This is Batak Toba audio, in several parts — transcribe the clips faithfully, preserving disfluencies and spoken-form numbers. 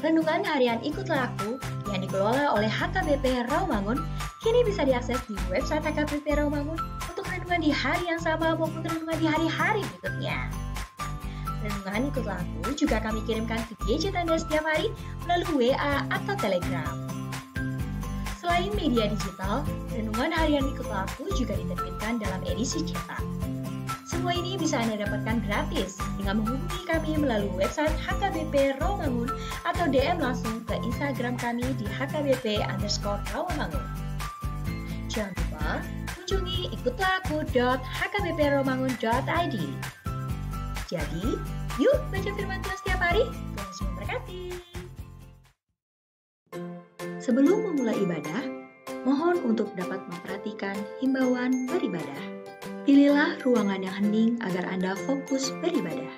Renungan harian Ikutlah Aku yang dikelola oleh H K B P Rawamangun kini bisa diakses di website H K B P Rawamangun untuk renungan di hari yang sama maupun renungan di hari-hari berikutnya. Renungan Ikutlah Aku juga kami kirimkan ke gadget Anda setiap hari melalui W A atau Telegram. Selain media digital, renungan harian Ikutlah Aku juga diterbitkan dalam edisi cetak. Semua ini bisa Anda dapatkan gratis dengan menghubungi kami melalui website H K B P Rawamangun atau D M langsung ke Instagram kami di H K B P underscore Rawamangun. Jangan lupa kunjungi ikutlah aku dot H K B P rawamangun dot I D. Jadi, yuk baca firman Tuhan setiap hari. Tuhan Yesus memberkati. Sebelum memulai ibadah, mohon untuk dapat memperhatikan himbauan beribadah. Pilihlah ruangan yang hening agar Anda fokus beribadah.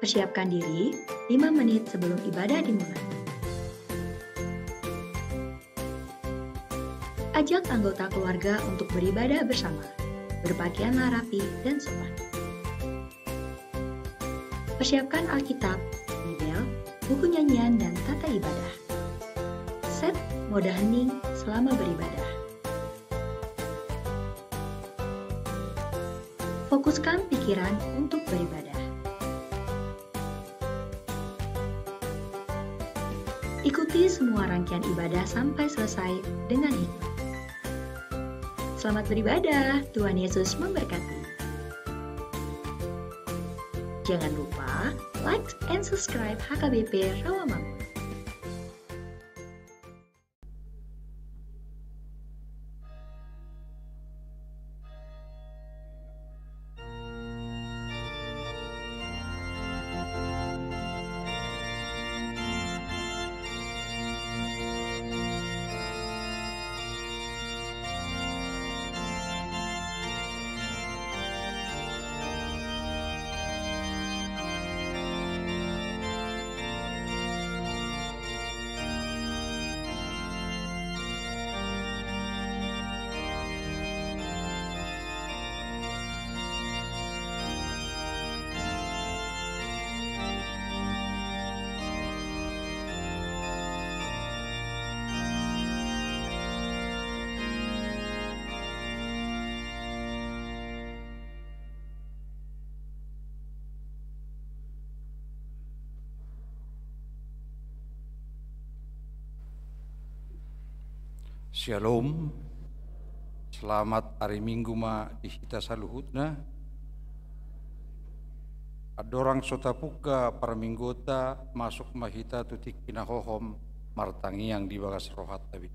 Persiapkan diri lima menit sebelum ibadah dimulai. Ajak anggota keluarga untuk beribadah bersama. Berpakaianlah rapi dan sopan. Persiapkan Alkitab, Bibel, buku nyanyian, dan tata ibadah. Set mode hening selama beribadah. Fokuskan pikiran untuk beribadah. Ikuti semua rangkaian ibadah sampai selesai dengan hikmat. Selamat beribadah, Tuhan Yesus memberkati. Jangan lupa like and subscribe H K B P Rawamangun. Syalom. Selamat ari Minggu ma di hita saluhutna. Andorang so tapungka parmingguonta, masuk ma hita tu tingki na hohom martangiang di bagas rohanta be.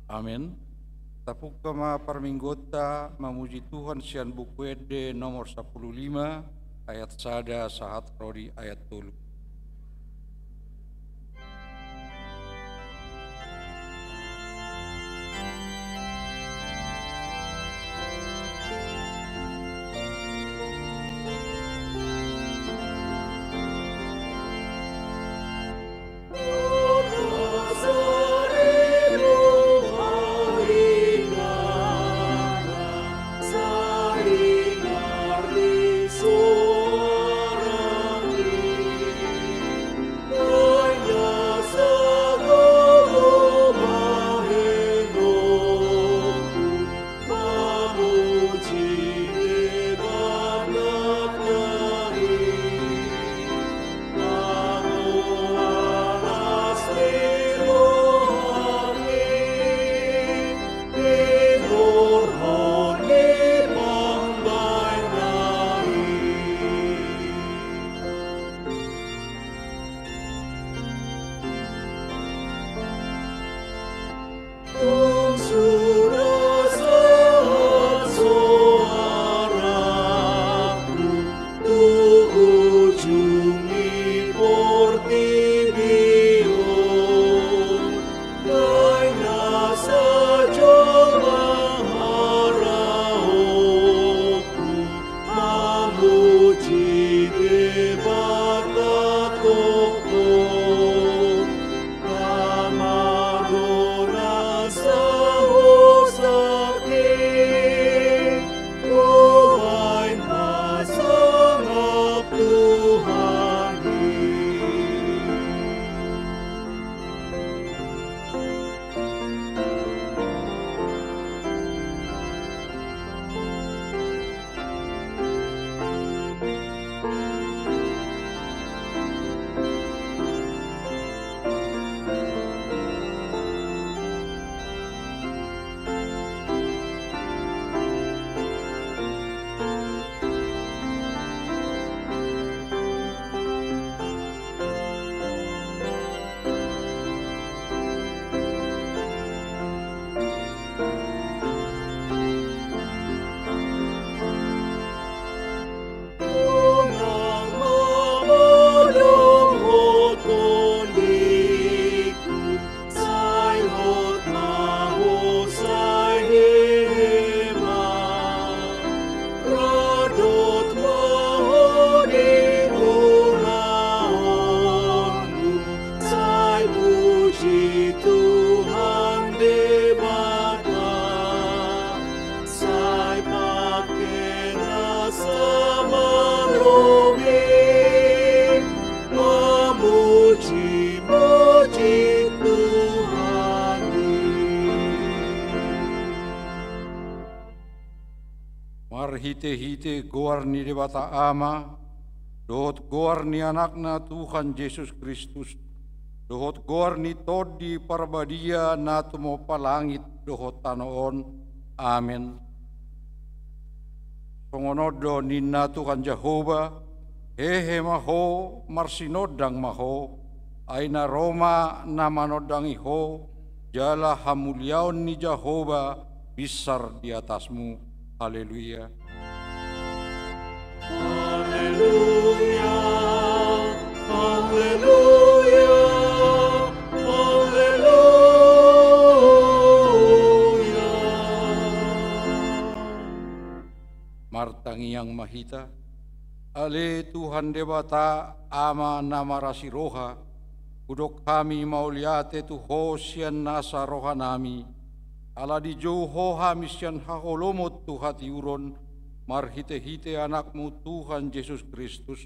Amen. Tapungka ma parmingguonta mamuji Tuhan sian Buku Ende nomor sampulu lima, ayat sada sahat ro di ayat tolu. Debata tongtong, Ama do na sahosate, hubahen na sangap Tuhan i. Unang ma modom ho tondingku, sai hot ma ho sai hehe ma. Rodot ma ho di ulaonku, sai puji Tuhan Debata. Sai pangke nasa marlobi, mamuji-muji Tuhan i. Marhite-hite goar ni Debata Ama, dohot goar ni Anakna Tuhan Jesus Kristus, dohot goar ni Tondi Parbadia na tumompa langit dohot tano on. Amen. Songon on do ninna Tuhan Jahowa, hehe ma ho, marsinondang ma ho, ai na ro ma na manondangi ho, jala hamuliaon ni Jahowa binsar di atasmu. Haleluya. Haleluya, haleluya, haleluya. Martangiang ma hita. Ale Tuhan Debata, Ama na marasi roha, hudok hami mauliate tu Ho sian nasa rohanami, ala dijou Ho hami sian haholomon tu hatiuron, marhite-hite Anakmu Tuhan Jesus Kristus.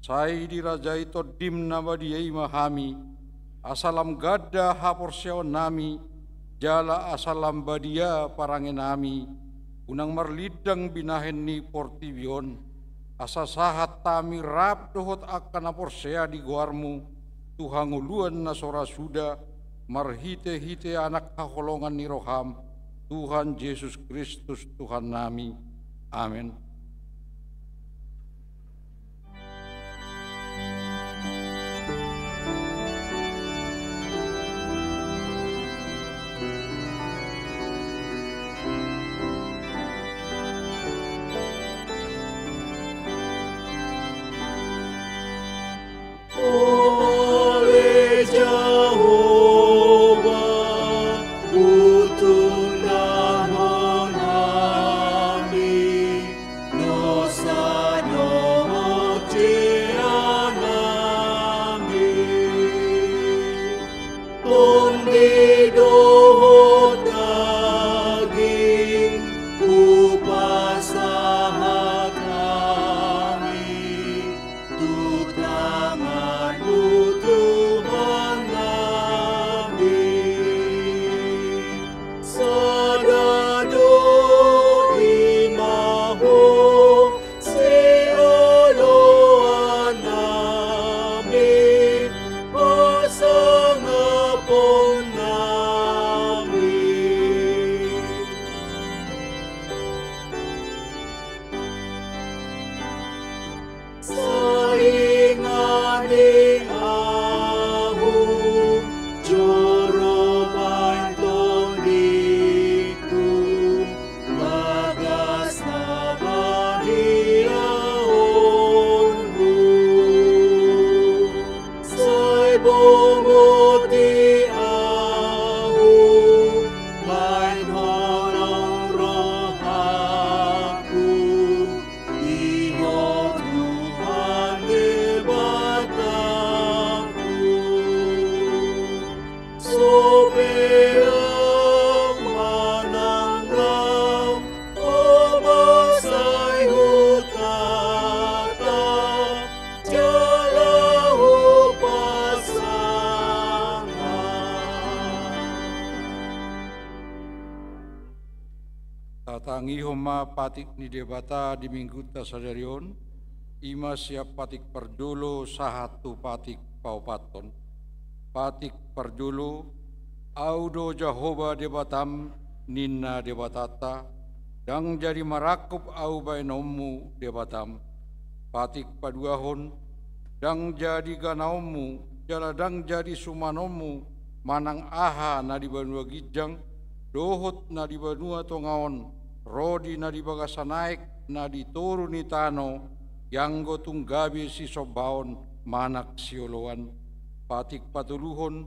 Sai dirajai Tondim na badia i ma hami, asa lam ganda haporseaonnami, jala asa lam badia parangenami, unang marlindang binahen ni portibi on, asa sahat hami rap dohot angka na porsea di goarmu, tu hangoluan na so ra suda, marhite-hite Anak haholongan ni roham, Tuhan Jesus Kristus Tuhannami. Amen. Ale Jahowa, hutundanghon hami, Tangihon ma patik ni Debata di minggunta sadari on, i ma sian patik parjolo sahat tu patik paopathon. Patik parjolo, Ahu do Jahowa Debatam, ninna Debatanta, ndang jadi marangkup Ahu baenonmu Debatam. Patik paduahon, ndang jadi ganaonmu, jala ndang jadi sumanonmu, manang aha na di banua ginjang, dohot na di banua tonga on, ro di na di bagasan aek, na di toru ni tano, ianggo tung gabe sisombaon manang sioloan. Patik patoluhon,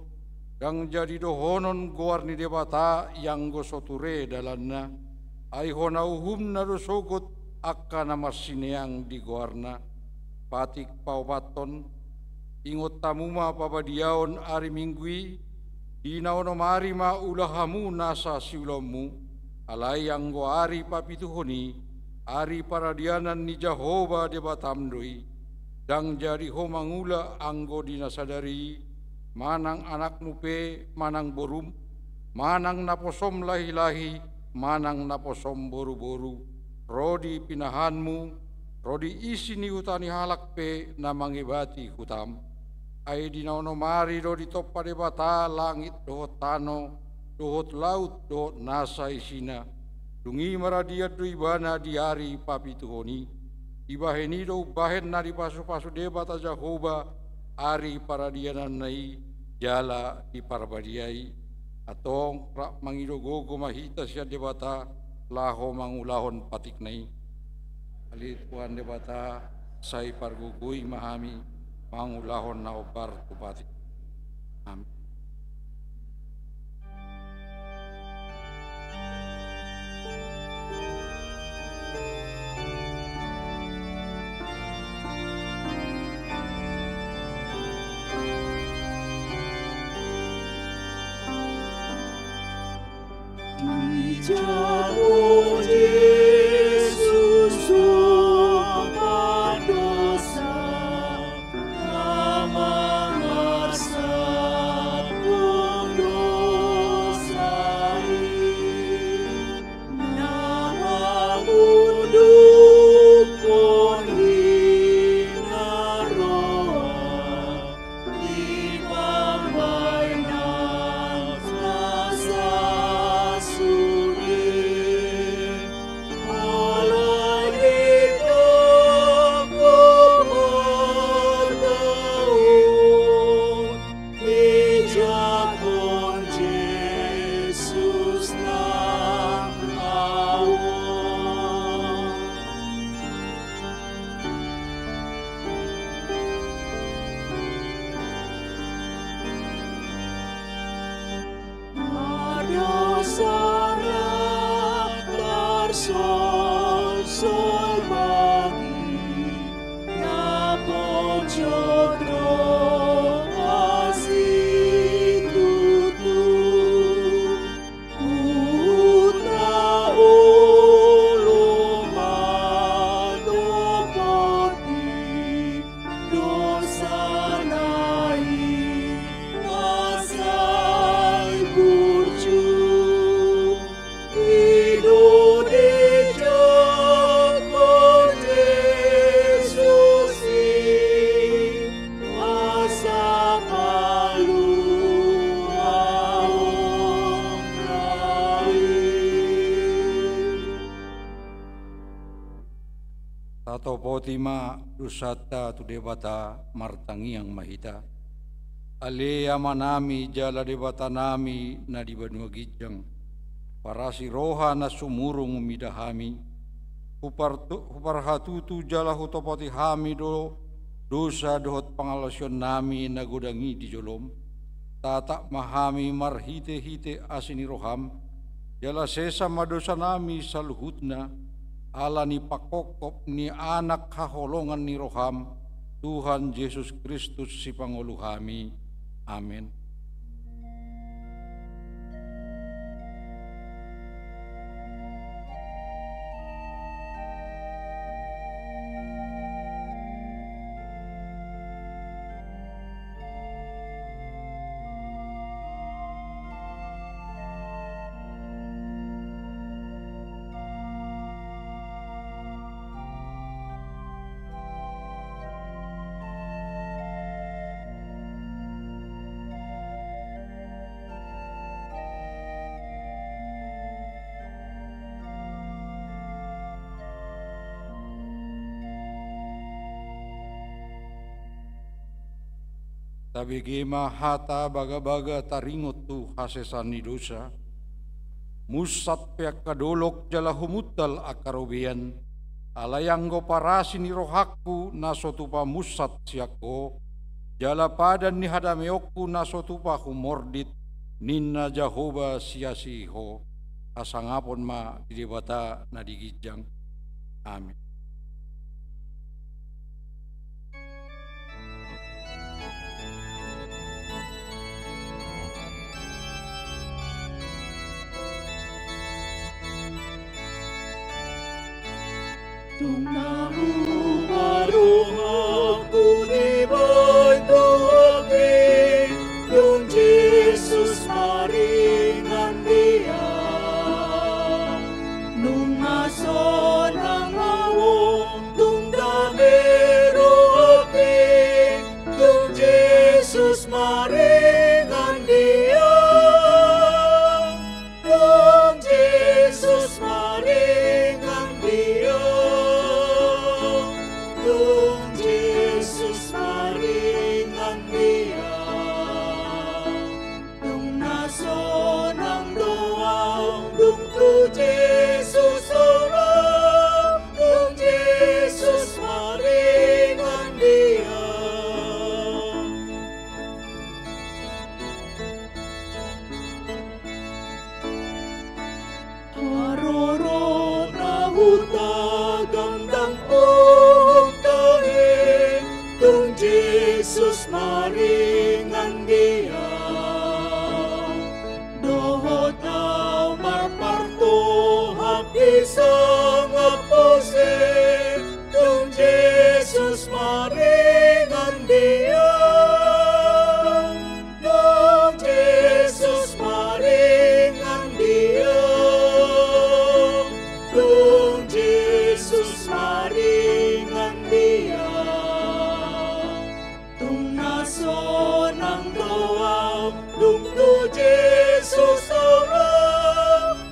ndang jadi dohonon goar ni Debata ianggo so ture dalanna, ai hona uhumna do sogot angka na marsineang di goarna. Patik paopathon, ingot hamu ma pabadiaon ari Minggu i, di na onom ari ma ula hamu nasa siulaonmu, alai anggo ari papituhon i, ari paradianan ni Jahowa Debatam do i. Ndang jadi ho mangula anggo di na sadari i, manang anakmu pe, manang borum, manang naposom lahilahi, manang naposom boruboru, ro di pinahanmu, ro di isi ni huta ni halak pe na mangebati hutam. Ai di na onom ari do ditompa Debata langit dohot tano, dohot laut dohot nasa isina. Dung i maradian do ibana di ari papituhon i. Dibahen i do umbahen na dipasupasu Debata Jahowa ari paradiananna i jala diparbadiai. Antong rap mangido gogo ma hita sian Debata laho mangulahon patikna i. Ale Tuhan Debata, sai pargogoi ma hami mangulahon na hombar tu patik. Amin. Dijalo Jesus do pandosa na mangasahon dosa i, na mangundukhon hinaroan di pambahenan na sasudena. Alai digogohon, dijalo Jesus nang ahu. Mardosa na tarsolsol bagi na pojok do asi tutu. Huhut na olo mandapoti dosana i na sai burju. I do dijaha Jesus i asa paluaonna i. Tatopoti ma dosanta tu Debata, martangiang ma hita. Ale Amanami jala Debatanami na di banua ginjang, parasi roha na sumurung mida hami, hupartu-, huparhatutu jala hutopoti hami do dosa dohot pangalaosionnami na godang i di jolom. Tatap ma hami marhitehite asi ni roham, jala sesa ma dosanami saluhutna, ala ni pangkophop ni Anak haholongan ni roham, Tuhan Jesus Kristus Sipangolu hami. Amen. Tabege ma hata bagabaga taringot tu hasesaan ni dosa. Munsat pe angka dolok jala humuntal angka robean. Alai anggo parasi ni rohangku na so tupa munsat sian Ho, jala padan ni hadameonku na so tupa humordit, ninna Jahowa siasi Ho. Hasangapon ma di Debata na di ginjang. Amin. Tung na huparohahon dibahen Tuhan i, tung Jesus maringan di au. Nunga sonang rohangku, tung dame rohangki, tung Jesus maringan di au. Tung Jesus maringan di au. Tung Jesus maringan di au. Tung na sonang do au, dung tu Jesus au ro, tung Jesus maringan di au. Haroro na hutagangdang, pohon tahe, tung Jesus maringan di au. Dohot au marpartohap di sangap ose, tung Jesus maringan di au. Tung Jesus maringan di au. Tung Jesus maringan di au. Tung na sonang do au, dung tu Jesus au ro,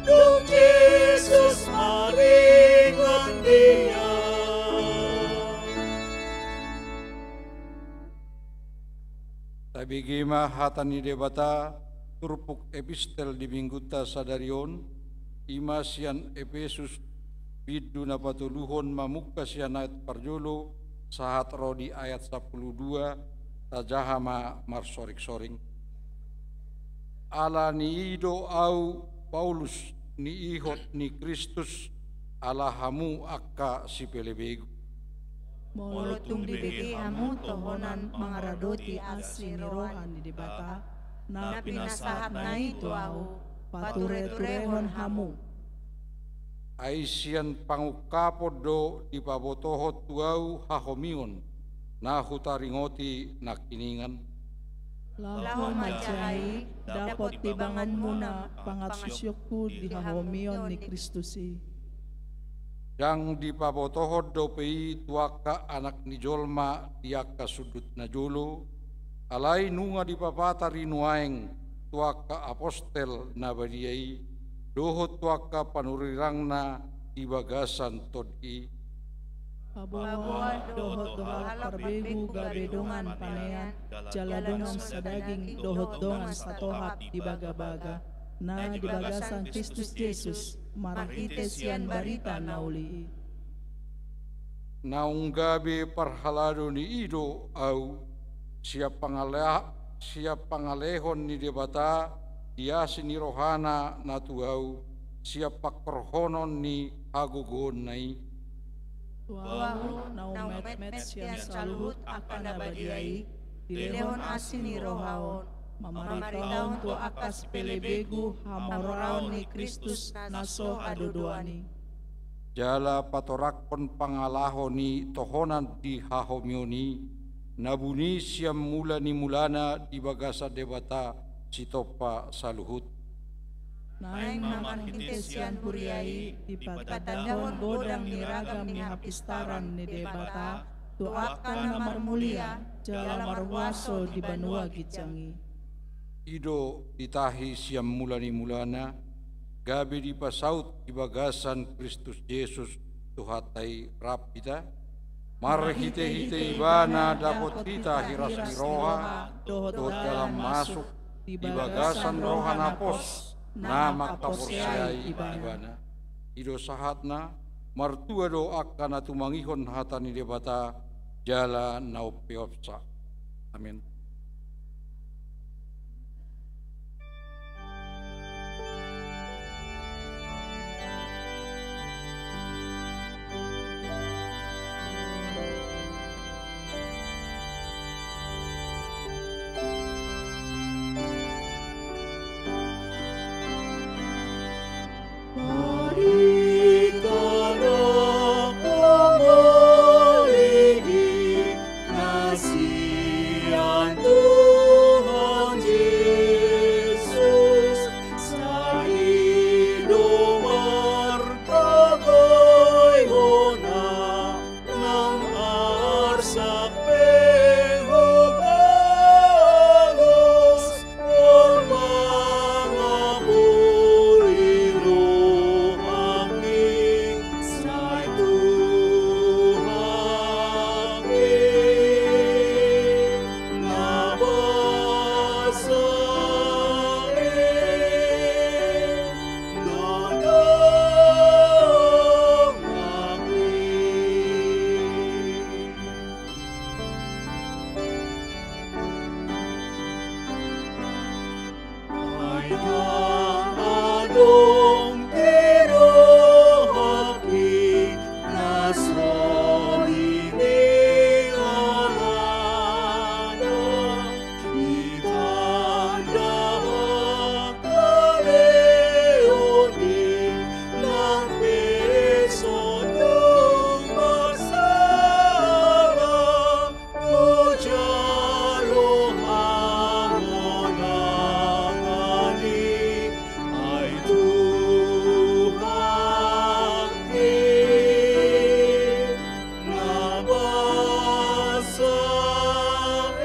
tung Jesus maringan di au. Tabege ma hata ni Debata, turpuk epistel di minggunta sadari on, i ma sian Epesus, bindu na patoluhon, mamungka sian ayat parjolo sahat ro di ayat sampulu dua, tajaha ma marsoringsoring. Ala ni i do au Paulus, niihot ni Kristus, ala hamu angka sipelebegu. Molo tung dibege hamu tohonan mangaradoti asi ni roha ni Debata, na pinasahatna i tu au, patureturehon hamu. Ai sian pangungkapon do dipabotohon tu au hahomion na hutaringoti nangkiningan. Laho manjaha i, dapot tibangan muna pangantusionku di hahomion ni Kristus i. Ndang dipabotohon dope i tu angka anak ni jolma di angka sundut na jolo, alai nunga dipapatar i nuaeng tu angka apostel na badia i, dohot tu angka panurirangna di bagasan Tondi i. Paboa dohot dohot parbegu gabe dongan panean, jala dongan sadaging dohot dongan satohap di bagabaga, na di bagasan Kristus Jesus, marhite sian barita na uli i. Naung gabe parhalado ni i do au, sian pangale-, sian pangalehon ni Debata di asi ni rohana na tu au, sian pangkorhonon ni hagogoonna i. Tu au, naung metmet sian saluhut angka na badia i, dilehon asi ni roha on, mamaritahon tu angka sipelebegu hamoraon ni Kristus na so hadodoan i. Jala patorangkon pangalaho ni tohonan di hahomion i, na buni sian mula ni mulana di bagasan Debata sitompa saluhut. Naeng ma marhite sian huria i, dipatandahon godang ni ragam ni hapistaran ni Debata, tu angka na marmulia, jala marhuaso di banua ginjang i. I do ditahi sian mula ni mulana, gabe dipasaut di bagasan Kristus Jesus Tuhanta i. Rap hita. Marhite-hite Ibana dapot hita hiras ni roha dohot dalan masuk di bagasan roha na pos na mangkaporseai Ibana. I do sahatna, martua do angka na tumangihon hata ni Debata jala na umpeopsa. Amen. Marhite na homoli i na sian Tuhan Jesus, sai i do margogoihon na nang arsak pe hubalos. Ai na adong pe rohangki na so hinihalana, itanda ma haleon i nang pe so tung marsala. Hujalo hamonangan i, ai Tuhan i na basa i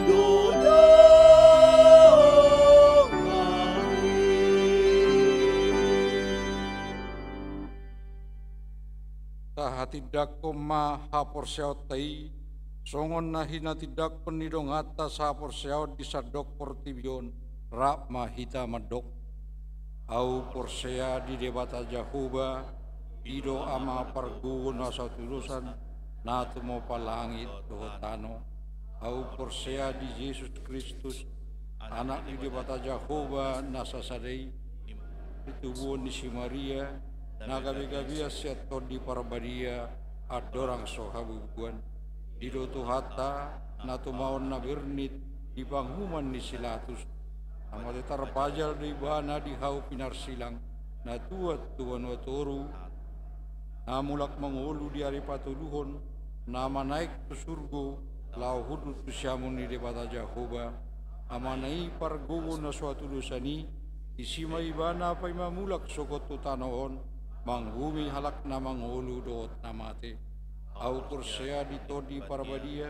do dongan i. Tahatindangkon ma haporseaonta i, songon na hinatindangkon ni donganta sahaporseaon di sandok portibi on, rap ma hita mandok. Ahu porsea di Debata Jahowa, i do Ama pargogo na so hatudosan, na tumompa langit dohot tano. Ahu porsea di Jesus Kristus, Anak ni Debata Jahowa na sasada i, tubuhon ni si Maria, na gabe-gabean sian Tondi Parbadia, andorang so habubuhan. I do Tuhanta, na tumaon na bernit di panguhuman ni si Latus. Na mate tarpajal do Ibana di hau pinarsilang, na tuat tu banua toru, na mulak mangolu di ari patoluhon, na manaek tu surgo, laho hundul tu siamun ni Debata Jahowa, Amana i pargogo na so hatudosan i, disi ma Ibana paima mulak sogot tu tano on, manguhumi halak na mangolu dohot na mate. Ahu porsea di Tondi Parbadia,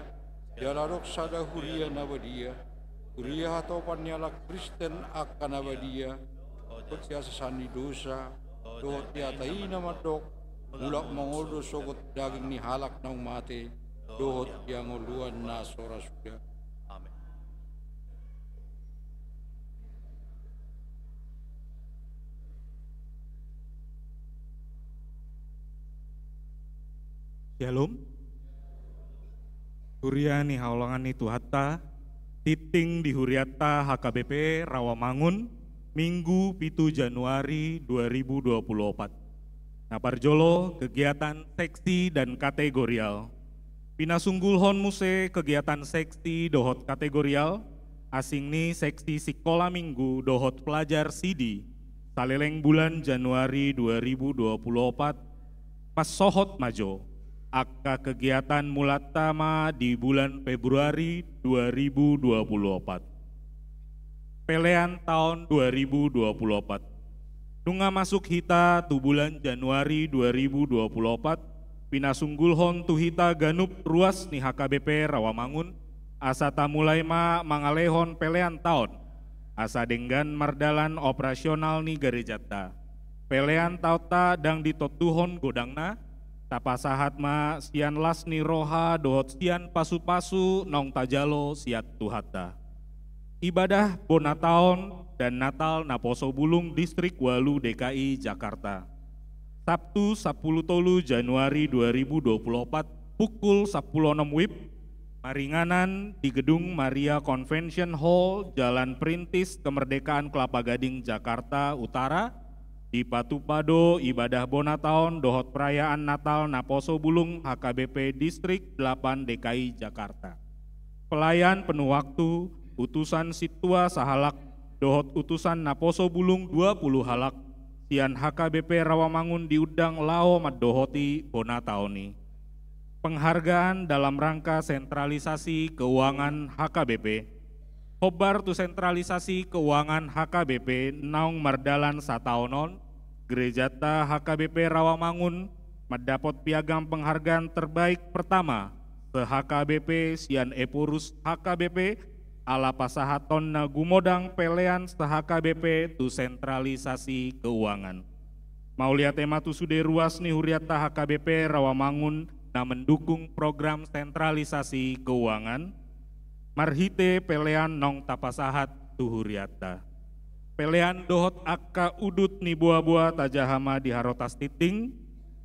jala adong sada huria na badia, huria hatopan ni halak Kristen angka na badia, dohot di hasesaan ni dosa, dohot di hata i na mandok, mulak mangolu do sogot daging ni halak naung mate, dohot di hangoluan na so ra suda. Amen. Syalom. Huria ni haholongan ni Tuhanta, tingting di hurianta H K B P Rawamangun, Minggu pitu Januari dua ribu dua puluh opat. Na parjolo, kegiatan seksi dan kategorial. Pinasunggulhon muse kegiatan seksi dohot kategorial, asing ni seksi sikola minggu dohot pelajar sidi, saleleng bulan Januari dua ribu dua puluh opat, pansohot ma jo, angka kegiatan mulanta ma di bulan Februari dua ribu dua puluh opat. Pelean taon dua ribu dua puluh opat. Nunga masuk hita tu bulan Januari dua ribu dua puluh opat, pinasunggulhon tu hita ganup ruas ni H K B P Rawamangun, asa tamulai ma mangalehon pelean taon, asa denggan mardalan operasional ni garejanta. Pelean taonta ndang ditontuhon godangna, Tapasahat ma sian las ni roha dohot sian pasu-pasu naung tajalo sian Tuhanta. Ibadah bona taon dan Natal Naposo Bulung Distrik ualu D K I Jakarta. Sabtu, sampulu tolu Januari dua ribu dua puluh opat, pukul sampulu onom wib, maringanan di Gedung Maria Convention Hall, Jalan Perintis Kemerdekaan, Kelapa Gading, Jakarta Utara, dipatupa do ibadah bona taon dohot perayaan Natal Naposo Bulung H K B P Distrik delapan D K I Jakarta. Pelayan penuh waktu, utusan sintua sahalak, dohot utusan Naposo Bulung dua puluh halak, sian H K B P Rawamangun diundang laho mandohoti bona taon i. Penghargaan dalam rangka sentralisasi keuangan H K B P. Hombar tu sentralisasi keuangan H K B P naung mardalan sataon on, gerejanta H K B P Rawamangun mandapot piagam penghargaan terbaik pertama se-H K B P sian Ephorus H K B P, ala pasahatonna gumodang pelean se-H K B P tu sentralisasi keuangan. Mauliate ma tu sude ruas ni hurianta H K B P Rawamangun na mendukung program sentralisasi keuangan, marhite pelean naung tapasahat tu hurianta. Pelean dohot angka udut ni boa-boa tajaha ma di harotas tingting,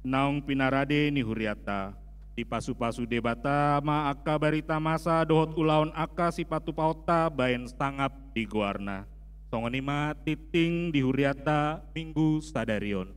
naung pinarade ni hurianta. Dipasu-pasu Debata ma angka barita masa dohot ulaon angka sipatupaonta baen sangap di goarna. Songon i ma tingting di hurianta Minggu sadari on.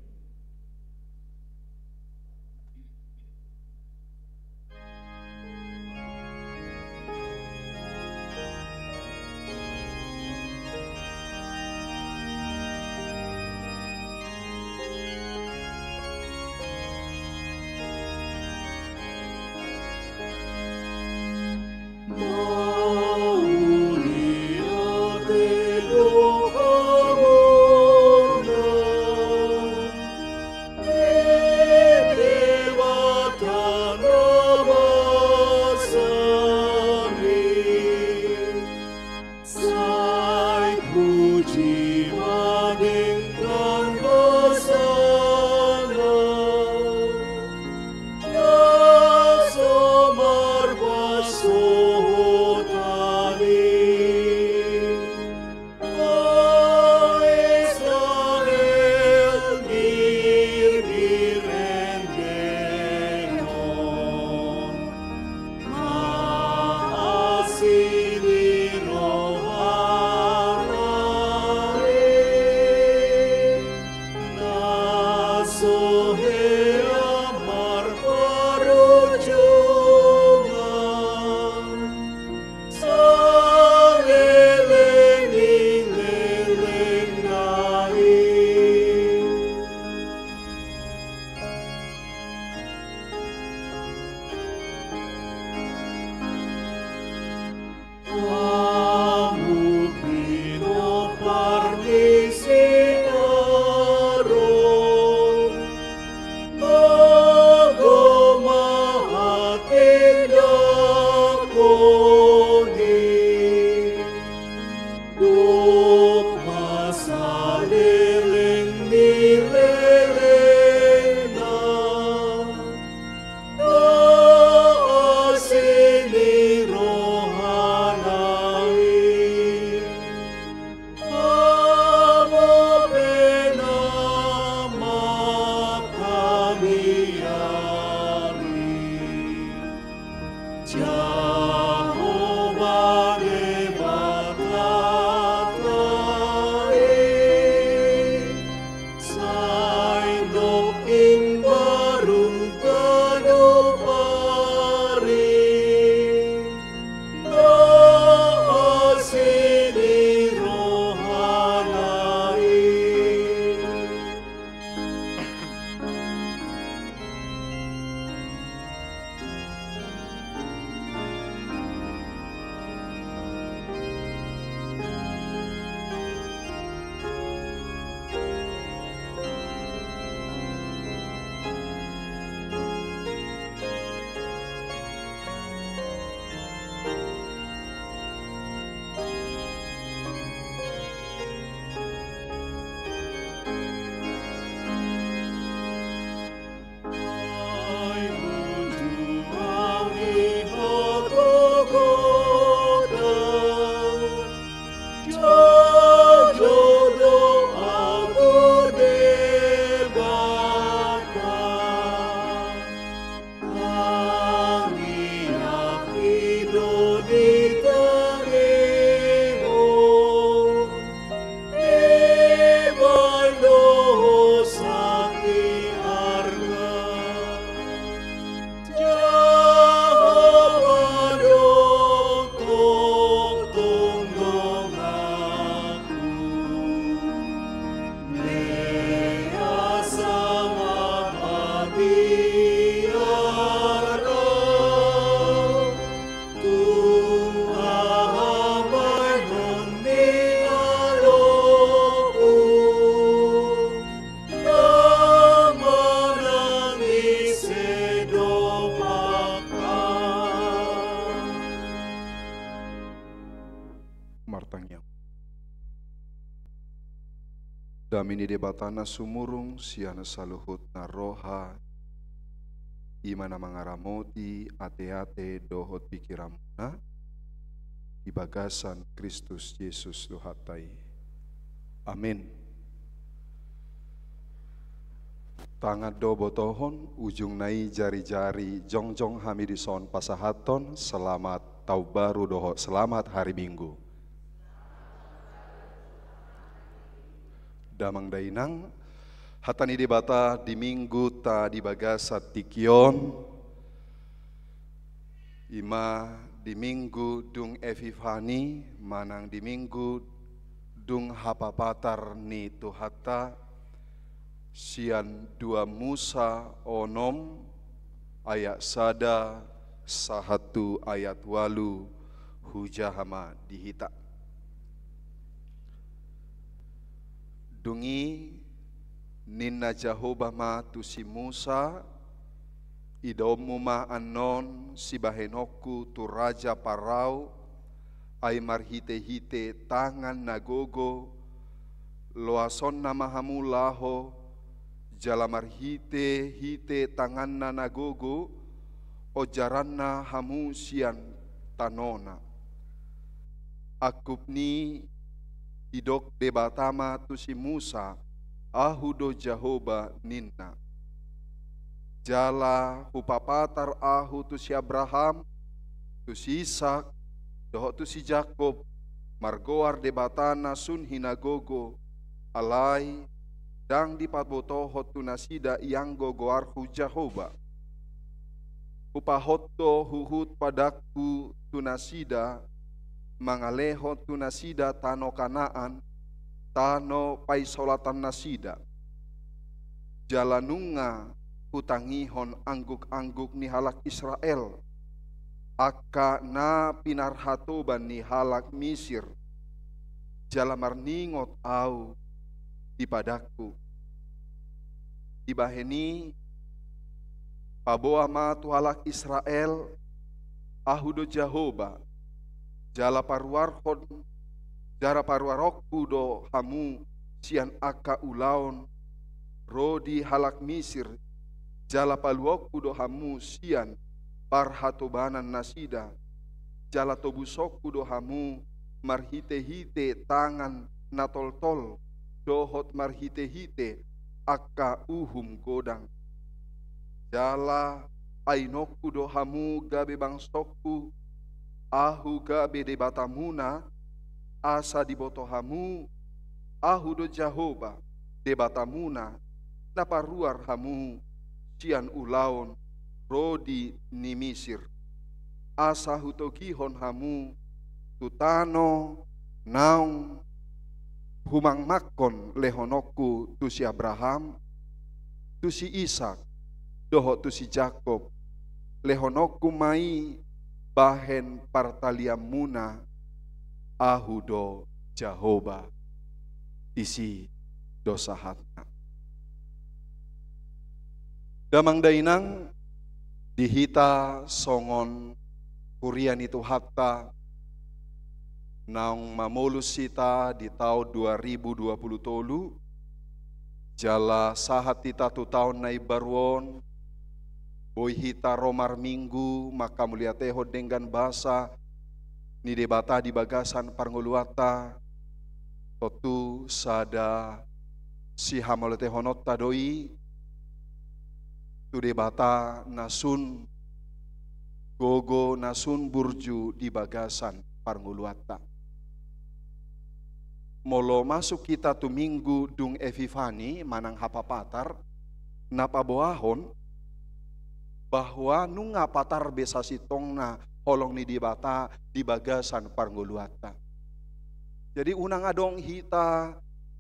Sai puji ma denggan basana, na so marpasohotan i. O Israel, birbir endehon ma asi ni rohana i, na so hea marparujungan saleleng ni lelengna i. Hamu pinompar ni si Aron, gogo ma hatindangkon i. Dok ma saleleng ni lelengna, na asi ni rohana i. Hamu pe na manghamiali Jahowa Debatanta i, sai dok imbaru ganup ari, na asi ni rohana i. Dame ni Debata na sumurung sian saluhut na roha, i ma na mangaramoti ateate dohot pikiranmuna di bagasan Kristus Jesus Tuhanta i. Amin. Tangan do botohon, ujungna i jarijari, jongjong hami dison pasahathon selamat taon baru dohot selamat hari Minggu. Damang dainang, hata ni Debata di Mingguta di bagasan tingki on, i ma di Minggu dung Epifani, manang di Minggu dung hapapatar ni Tuhanta, sian dua Musa onom ayat sada sahat tu ayat ualu, hujaha ma di hita. Dung i ninna Jahowa ma tu si Musa: Idaonmu ma annon sibahenonku tu raja Parao, ai marhitehite tangan na gogo, loasonna ma hamu laho, jala marhitehite tanganna na gogo, ojaranna hamu sian tanona. Angkup ni i didok Debata ma tu si Musa: Ahu do Jahowa, ninna. Jala hupapatar ahu tu si Abraham, tu si Isak, dohot tu si Jakob, margoar Debata na sun hinagogo, alai ndang dipabotohon tu nasida ianggo goarhu Jahowa. Hupahot do huhut padangku tu nasida, mangalehon tu nasida tano Kanaan, tano paisolatan nasida. Jala nunga hutangihon angguk-angguk ni halak Israel, angka na pinarhatoban ni halak Misir, jala marningot ahu di padangku. Dibahen i, paboa ma tu halak Israel: Ahu do Jahowa, jala paruarhon, jala paruaronku do hamu sian angka ulaon ro di halak Misir, jala paluaonku do hamu sian parhatobanan nasida, jala tobusonku do hamu marhitehite tangan na toltol, dohot marhitehite angka uhum godang. Jala ainonku do hamu gabe bangsongku, ahu gabe Debatamuna, asa diboto hamu, ahu do Jahowa, Debatamuna, na paruar hamu sian ulaon ro di ni Misir, asa hutogihon hamu tu tano naung humangmangkon lehononku tu si Abraham, tu si Isak, dohot tu si Jakob, lehononku ma i bahen partalianmuna, ahu do Jahowa. Disi do sahatna. Damang dainang, di hita songon huria ni Tuhanta, naung mamolus hita di taon dua ribu dua pulu tolu, jala sahat hita tu taon na imbaru on, boi hita ro marminggu manghamuliatehon denggan basa ni Debata di bagasan parngoluanta, tontu sada sihamauliatehononta do i tu Debata na sun gogo, na sun burju di bagasan parngoluanta. Molo masuk hita tu Minggu dung Epifani manang Hapapatar, na paboahon bahwa nunga patar be sasintongna holong ni Debata di bagasan parngoluanta. Jadi unang adong hita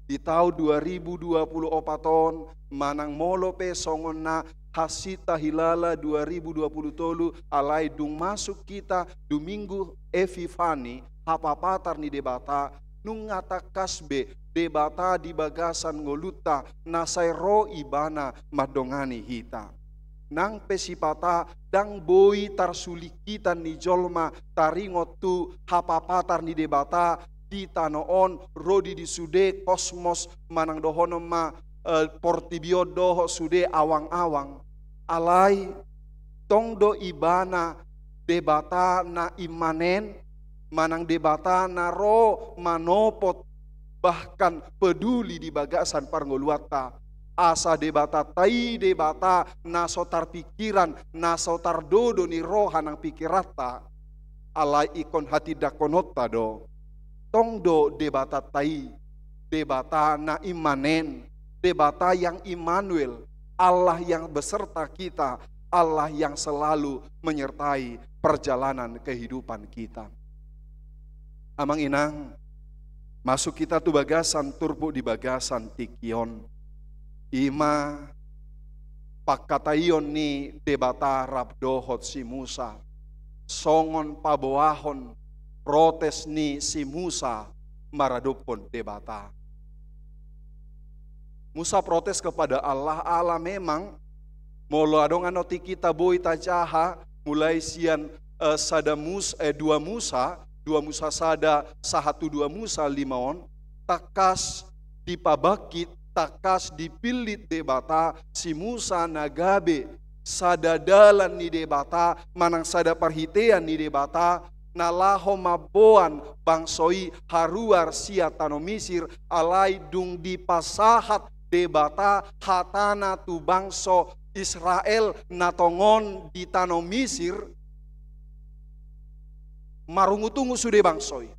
di taon dua ribu dua pulu opat on, manang molo pe songon na hansit tahilala dua ribu dua pulu tolu, alai dung masuk hita tu Minggu Epifani, Hapapatar ni Debata, nunga tangkas be Debata di bagasan ngolunta na sai ro Ibana mandongani hita. Nang pe sipata ndang boi tarsulik hita ni jolma taringot tu hapapatar ni Debata, di tano on, ro di, di sude kosmos, manang dohonon ma, eh, portibi on dohot sude awang-awang. Alai tong do ibana Debata na immanen, manang Debata na ro manopot, bahkan peduli di bagasan parngoluanta. Asa Debatanta i Debata na so tarpingkiran, na so tardodo ni roha nang pingkiranta. Alai ingkon hatindangkononta do. Tong do Debatanta i, Debata na immanen, Debata yang Immanuel, Allah yang beserta kita, Allah yang selalu menyertai perjalanan kehidupan kita. Amang inang, masuk hita tu bagasan turpuk di bagasan tingki on. I ma pangkataion ni Debata rap dohot si Musa, songon paboahon protes ni si Musa maradophon Debata. Musa protes kepada Allah. Allah memang, molo adong annon tingki, boi tajaha, mulai sian, eh, sada Mus-, eh, dua Musa, dua Musa sada sahat tu dua Musa lima on, tangkas dipabangkit, tangkas dipillit Debata si Musa na gabe sada dalan ni Debata, manang sada parhitean ni Debata, na laho mamboan bangso i haruar sian tano Misir. Alai dung dipasahat Debata hatana tu bangso Israel na tongon di tano Misir, marungutungut sude bangso i.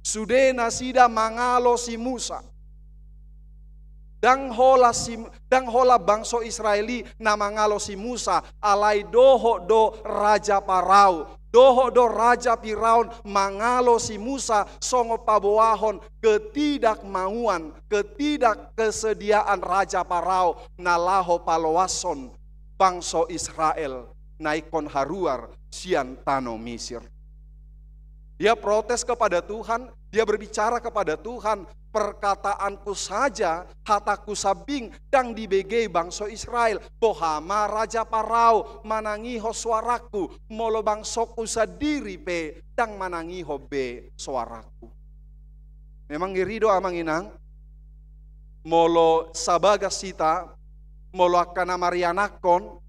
Sude nasida mangalo si Musa. Ndang holan si, ndang holan bangso Israel i na mangalo si Musa, alai dohot do raja Parao, dohot do raja Firaun mangalo si Musa songon paboahon ketidakmauan, ketidakkesediaan raja Parao na laho paloashon bangso Israel na ingkon haruar sian tano Misir. Dia protes kepada Tuhan, dia berbicara kepada Tuhan, "Perkataanku saja, hataku sambing, ndang dibege bangso Israel. Boha ma raja Parao manangihon soarangku, molo bangsongku sandiri pe ndang manangihon be soarangku." Memang ngeri do, amang inang, molo sabagas hita, molo angka na marianakhon,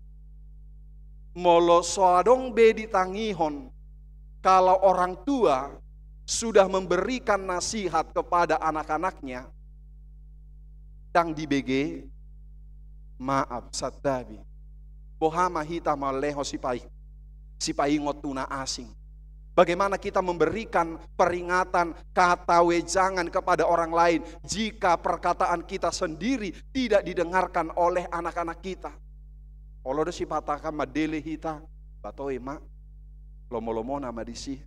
molo so adong be ditangihon, kalau orang tua sudah memberikan nasihat kepada anak-anaknya, ndang dibege, maaf, santabi. Boha ma hita mallehon sipai-, sipaingot tu na asing? Bagaimana kita memberikan peringatan, kata wejangan kepada orang lain jika perkataan kita sendiri tidak didengarkan oleh anak-anak kita? Olo do sipata kan mandele hita, ba toe ma, lomo-lomona ma disi.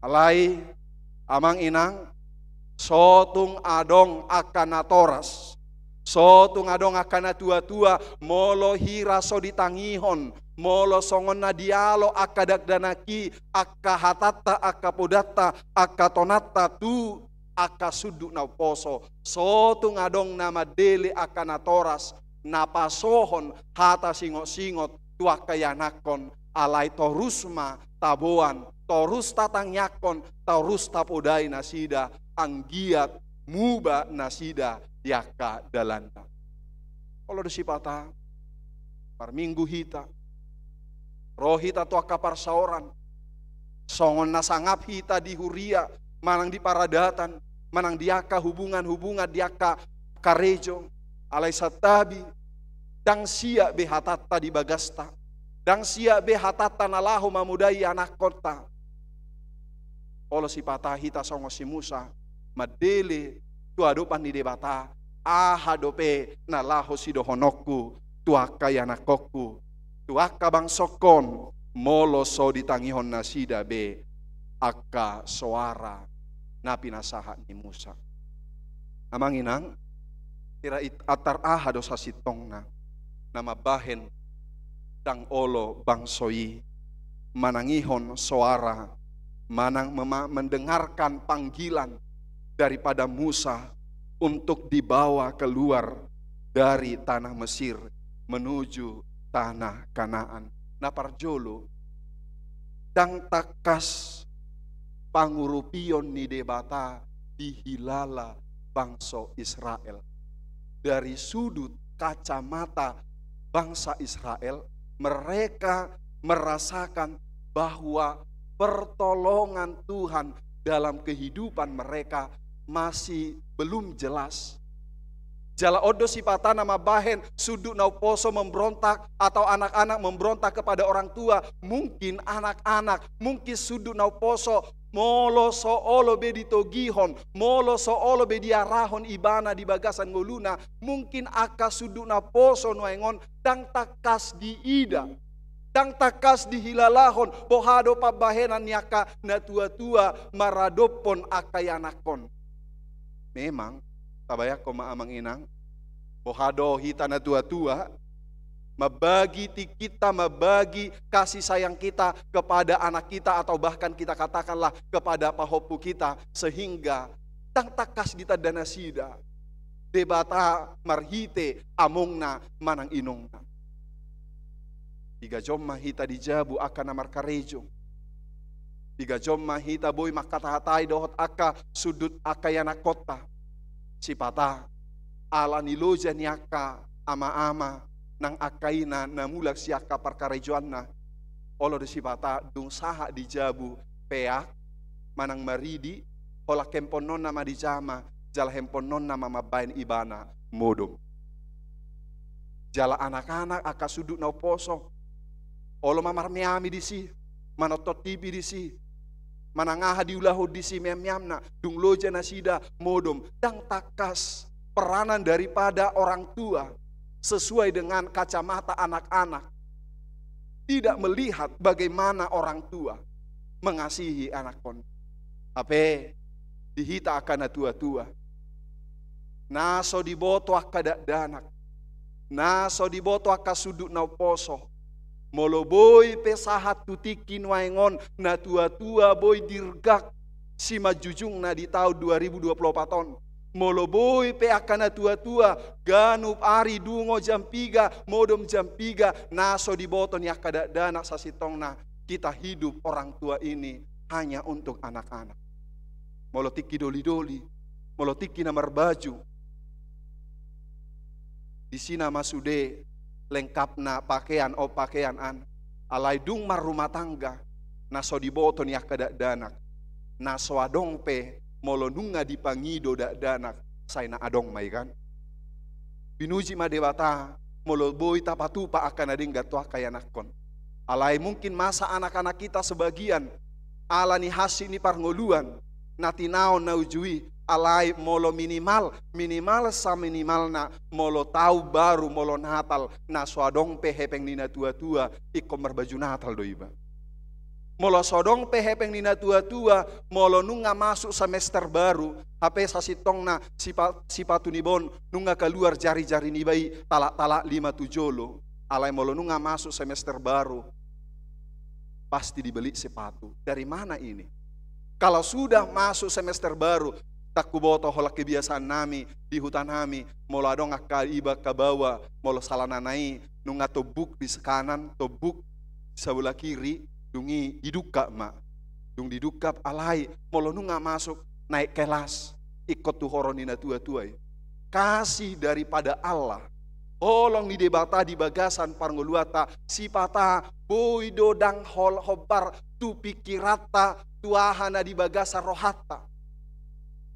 Alai, amang inang, so tung adong angka natoras, so tung adong angka natua-tua, molo hira so ditangihon, molo songon na dialo angka dakdanak i, angka hatanta, angka podanta, angka tonanta tu angka sundut na umposo, so tung adong na mandele angka natoras, na pasohon hata singot-singot tu angka ianakhon, alai torus ma taboan, torus tatangiangkon, torus tapodai nasida, anggiat muba nasida di angka dalanna. Olo do sipata, parminggu hita, ro hita tu angka parsaoran, songon na sangap hita di huria, manang di paradatan, manang di angka hubungan-hubungan di angka karejo, alai santabi, ndang siap be hatanta di bagasta, ndang siap be hatanta na laho mamodai anakhonta. Olo sipata hita songon si Musa, mandele tu adopan ni Debata, aha dope na laho sidohononku tu angka ianakhonku, tu angka bangsongkon, molo so ditangihon nasida be angka soara na pinasahat ni Musa. Amang inang, hira it-, antar aha do sasintongna na mambahen ndang olo bangso i manangihon soara, manang mema-, mendengarkan panggilan daripada Musa untuk dibawa keluar dari tanah Mesir menuju tanah Kanaan. Na parjolo, ndang tangkas pangurupion ni Debata dihilala bangso Israel. Dari sudut kacamata bangsa Israel, mereka merasakan bahwa pertolongan Tuhan dalam kehidupan mereka masih belum jelas. Jala on do sipata na mambahen sundut na umposo memberontak atau anak-anak memberontak kepada orang tua. Mungkin anak-anak, mungkin sundut na umposo, molo so olo be ditogihon, molo so olo be diarahon ibana di bagasan ngoluna, mungkin angka sundut na umposo nuaeng on ndang tangkas diida, ndang tangkas dihilalahon, boha do pambahenan ni angka na tua-tua maradophon angka ianakhon. Memang, tabayangkon ma amang inang, boha do hita na tua-tua, mambagi tingkinta, mambagi kasih sayang kita kepada anak kita, atau bahkan kita katakanlah kepada pahompu kita, sehingga ndang tangkas ditanda nasida Debata marhite amongna manang inongna. Piga jom ma hita di jabu angka na markarejo. Piga jom ma hita boi mangkatahatai dohot angka sundut angka ianakhonta. Sipata, ala ni loja ni angka ama-ama nang angka ina na mulak sian angka parkarejoanna, olo do sipata dung sahat di jabu peak manang maridi, holan hempononna ma dijama, jala hempononna ma mambahen ibana modom. Jala anak-anak angka sundut na umposo, olo ma marmeami disi, manonton T V disi, manang aha diulahon disi meam-meamna, dung loja nasida modom, ndang tangkas peranan daripada orang tua sesuai dengan kacamata anak-anak. Tidak melihat bagaimana orang tua mengasihi anakhon. Hape di hita angka na tua-tua, na so diboto angka dakdanak, na so diboto angka sundut na umposo, molo boi pe sahat tu tingki nuaeng on na tua-tua boi dirgak simanjujungna di taon dua ribu dua puluh opat on. Molo boi pe angka na tua-tua ganup ari dungo jam piga, modom jam piga, na so diboto ni angka dakdanak sasintongna, kita hidup orang tua ini hanya untuk anak-anak. Molo tingki doli-doli, molo tingki na marbaju, disi nama sude lengkapna pakean, o pakean an. Alai dung marrumah tangga, na so diboto ni angka dakdanak, na so adong pe molo nunga dipangido dakdanak, sai na adong ma i kan. Pinuji ma Debata molo boi tapatupa angka na denggan tu angka ianakhon. Alai mungkin masa anak-anak kita sebagian ala ni hansit ni parngoluan na tinaon na uju i, alai molo minimal, minimal saminimalna molo taon baru, molo Natal, na so adong pe hepeng ni na tua-tua, ingkon marbaju Natal do iba. Molo so adong pe hepeng ni na tua-tua, molo nunga masuk semester baru, hape sasintongna sipa-, sipatu niba on nunga kaluar jari-jari niba i talak-talak lima tu jolo. Alai molo nunga masuk semester baru, pasti dibeli sepatu. Dari mana ini? Kalau sudah masuk semester baru, ndang huboto, holan kebiasaan nami di huta nami, molo adong angka iba angka baoa, molo salanana i nunga tombuk di kanan, tombuk di sabola kiri, dung i didungkap ma. Dung didungkap, alai molo nunga masuk naik kelas, ingkon tu horong ni na tua-tua i. Kasih daripada Allah, holong ni Debata di bagasan parngoluanta, sipata boi do ndang hol-, hombar tu pingkiranta, tu aha na di bagasan rohanta.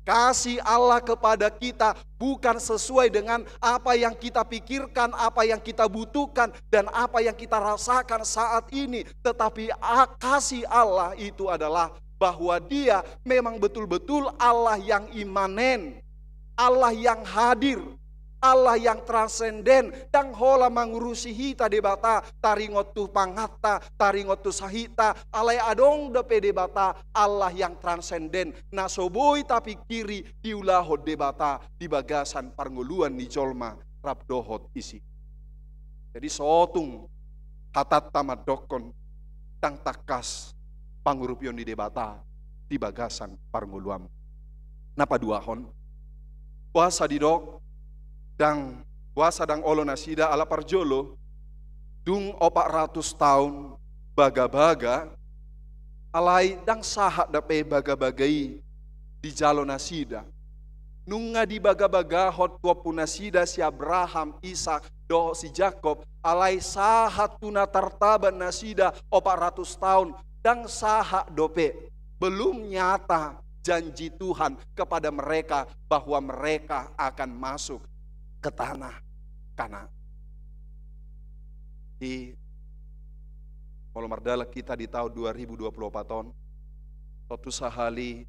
Kasih Allah kepada kita bukan sesuai dengan apa yang kita pikirkan, apa yang kita butuhkan, dan apa yang kita rasakan saat ini. Tetapi a-, kasih Allah itu adalah bahwa Dia memang betul-betul Allah yang imanen, Allah yang hadir, Allah yang transenden. Ndang holan mangurusi hita Debata taringot tu panganta, taringot tu sahitanta, alai adong dope Debata Allah yang transenden, na so boi tapingkiri, diulahon Debata di bagasan parngoluan ni jolma rap dohot isi. Jadi so tung hatanta mandokkon, ndang tangkas pangurupion ni Debata di bagasan parngoluanmu. Na paduahon, boasa didok ndang, boasa ndang olo nasida? Ala parjolo, dung opat ratus taon bagabaga, Alai ndang sahat dope bagabaga i dijalo nasida. Nunga dibagabagahon tu ompu nasida si Abraham, Isak, dohot si Jakob, alai sahat tu na tartaban nasida opat ratus taon, ndang sahat dope. Belum nyata janji Tuhan kepada mereka bahwa mereka akan masuk ke tanah Kanaan. Di, molo mardalan hita di taon dua ribu dua puluh opat on, tontu sahali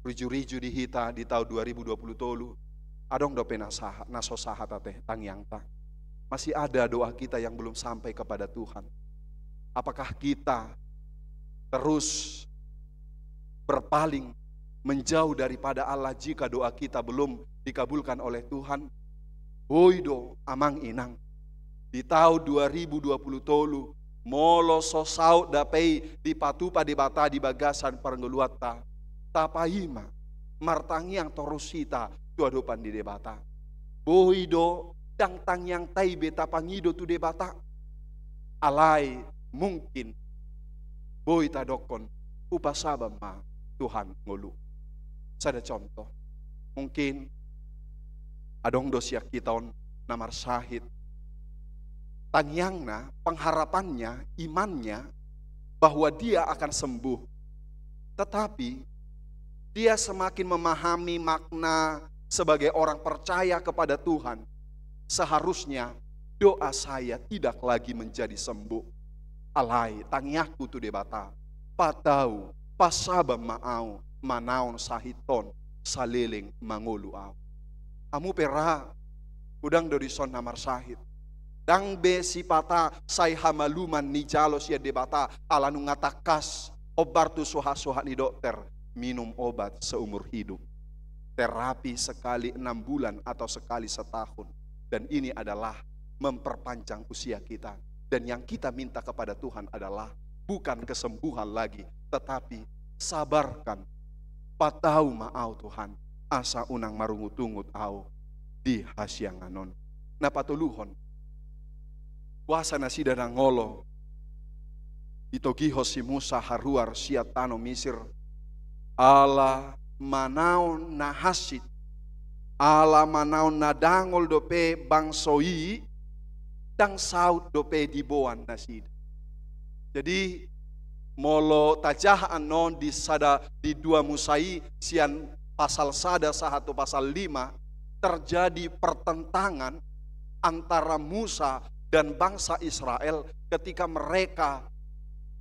riju-riju di hita di taon dua ribu dua puluh tolu, adong dope na sahat, na so sahat ate tangiangta. Masih ada doa kita yang belum sampai kepada Tuhan. Apakah kita terus berpaling menjauh daripada Allah jika doa kita belum dikabulkan oleh Tuhan? Boi do amang inang, di taon dua ribu dua puluh tolu, molo so saut dope i dipatupa Debata di bagasan parngoluanta, tapaima martangiang torus hita tu adopan ni Debata. Boi do ndang tangiangta i be tapangido tu Debata. Alai mungkin boi tadokkon, hupasabar ma Tuhan ngolu. Sada contoh. Mungkin adong do sian hita on na marsahit. Tangiangna, pengharapannya, imannya bahwa dia akan sembuh. Tetapi dia semakin memahami makna sebagai orang percaya kepada Tuhan. Seharusnya doa saya tidak lagi menjadi sembok. Alai tangiangku tu Debata, patau, pasabar ma au manaon sahit on saleleng mangolu au. Hamu pe ra, godang do dison na marsahit. Ndang be sipata sai hamaluman nijalo sian Debata ala nunga tangkas, ombar tu suhat-suhat ni dokter, minum obat seumur hidup. Terapi sekali enam bulan atau sekali setahun. Dan ini adalah memperpanjang usia kita. Dan yang kita minta kepada Tuhan adalah bukan kesembuhan lagi, tetapi sabarkan. Patau ma au Tuhan, asa unang marungut-ungut au di hasiangan on. Na patoluhon, boasa nasida na ngolo ditogihon si Musa haruar sian tano Misir? Ala manaon na hansit, ala manaon na dangol dope bangso i, ndang saut dope diboan nasida. Jadi molo tajaha annon di sada, di dua Musa i, sian pasal sada sahat tu pasal lima, terjadi pertentangan antara Musa dan bangsa Israel ketika mereka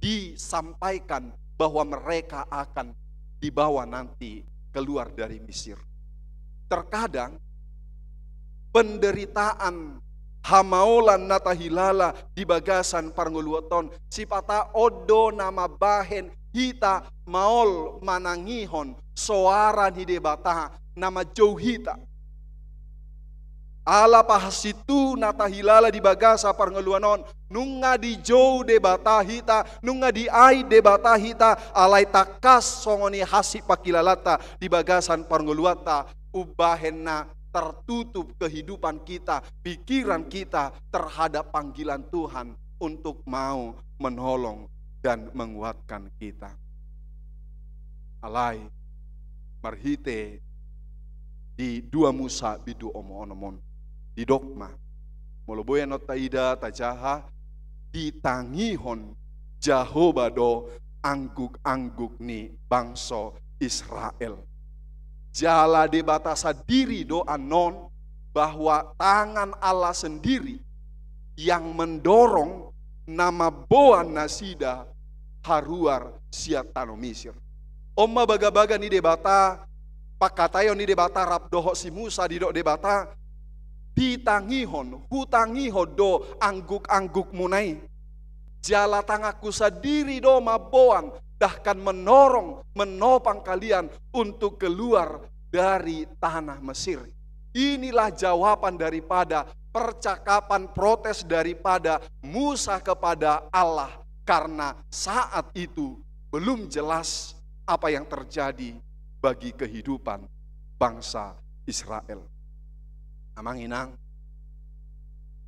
disampaikan bahwa mereka akan dibawa nanti keluar dari Mesir. Terkadang penderitaan, hamaolan na tahilala di bagasan parngoluanta on, sipata on do na mambahen hita maol manangihon soara ni Debata na manjou hita. Ala pahansit na tahilala di bagasan parngoluan on, nunga dijou Debata hita, nunga diait Debata hita, alai tangkas songon i hansit pangkilalanta di bagasan parngoluanta, umbahen na tertutup kehidupan kita, pikiran kita terhadap panggilan Tuhan untuk mau menolong dan menguatkan kita. Alai marhite di dua Musa bindu onom onom on, didok ma, molo boi annon taida, tajaha, ditangihon Jahowa do angguk-angguk ni bangso Israel. Jala Debata sandiri do annon, bahwa tangan Allah sendiri yang mendorong na mamboan nasida haruar sian tano Misir. On ma bagabaga ni Debata, pangkataion ni Debata rap dohot si Musa, didok Debata, ditangihon, hutangihon do angguk-anggukmuna i. Jala tanganku sandiri do mamboan, bahkan mendorong, menopang kalian untuk keluar dari tanah Mesir. Inilah jawaban daripada percakapan protes daripada Musa kepada Allah, karena saat itu belum jelas apa yang terjadi bagi kehidupan bangsa Israel. Amang inang,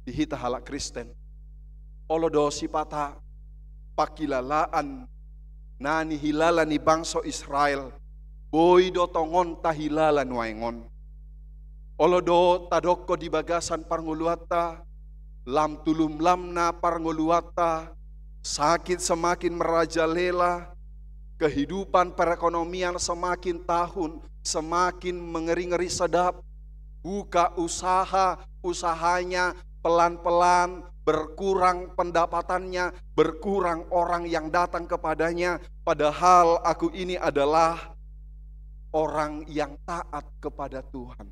di hita halak Kristen, olo do sipata pangkilalaan na nihilala ni bangso Israel, boi do tongon tahilala nuaeng on. Olo do tadokkon di bagasan parngoluanta, lam tulumlamna parngoluanta, sakit semakin merajalela, kehidupan perekonomian semakin tahun semakin mengeri-ngeri sedap, buka usaha, usahanya pelan-pelan berkurang pendapatannya, berkurang orang yang datang kepadanya, padahal aku ini adalah orang yang taat kepada Tuhan.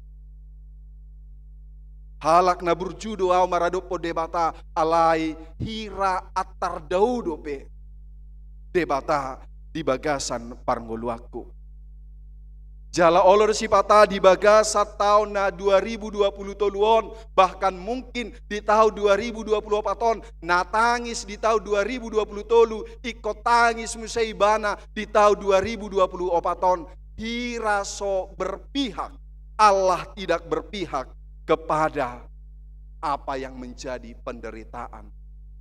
Halak na burju do ahu maradophon Debata, alai hira antar dao dope Debata di bagasan parngoluanku. Jala olo do sipata di bagasan taon na dua ribu dua puluh tolu on, bahkan mungkin di taon dua ribu dua puluh opat on, na tangis di taon dua ribu dua puluh tolu, ingkon tangis muse ibana di taon dua ribu dua puluh opat on. Hira so berpihak, Allah tidak berpihak kepada apa yang menjadi penderitaan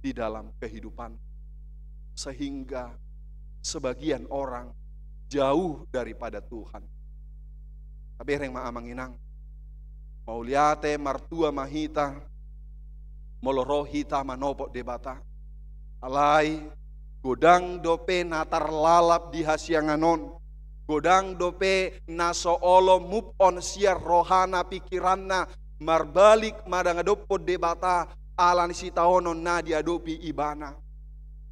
di dalam kehidupan, sehingga sebagian orang jauh daripada Tuhan. Tabereng ma amang inang, mauliate martua ma hita, molo ro hita manopot Debata. Alai godang dope na tarlalap di hasiangan on, godang dope na so olo move on sian rohana, pikiranna, marbalik mangadophon Debata ala ni sitaonon na diadopi ibana.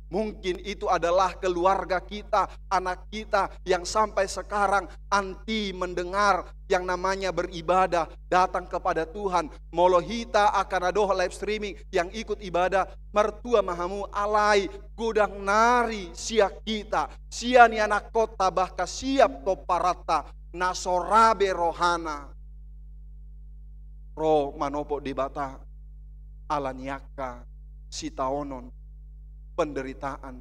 Mungkin itu adalah keluarga kita, anak kita yang sampai sekarang anti mendengar yang namanya beribadah, datang kepada Tuhan. Molo hita angka na dohot live streaming yang ikut ibadah, martua ma hamu, alai godang nari sian hita, sian ianakhonta, bahkan sian pomparanta, na so ra be rohana ro manopot Debata ala ni angka sitaonon, penderitaan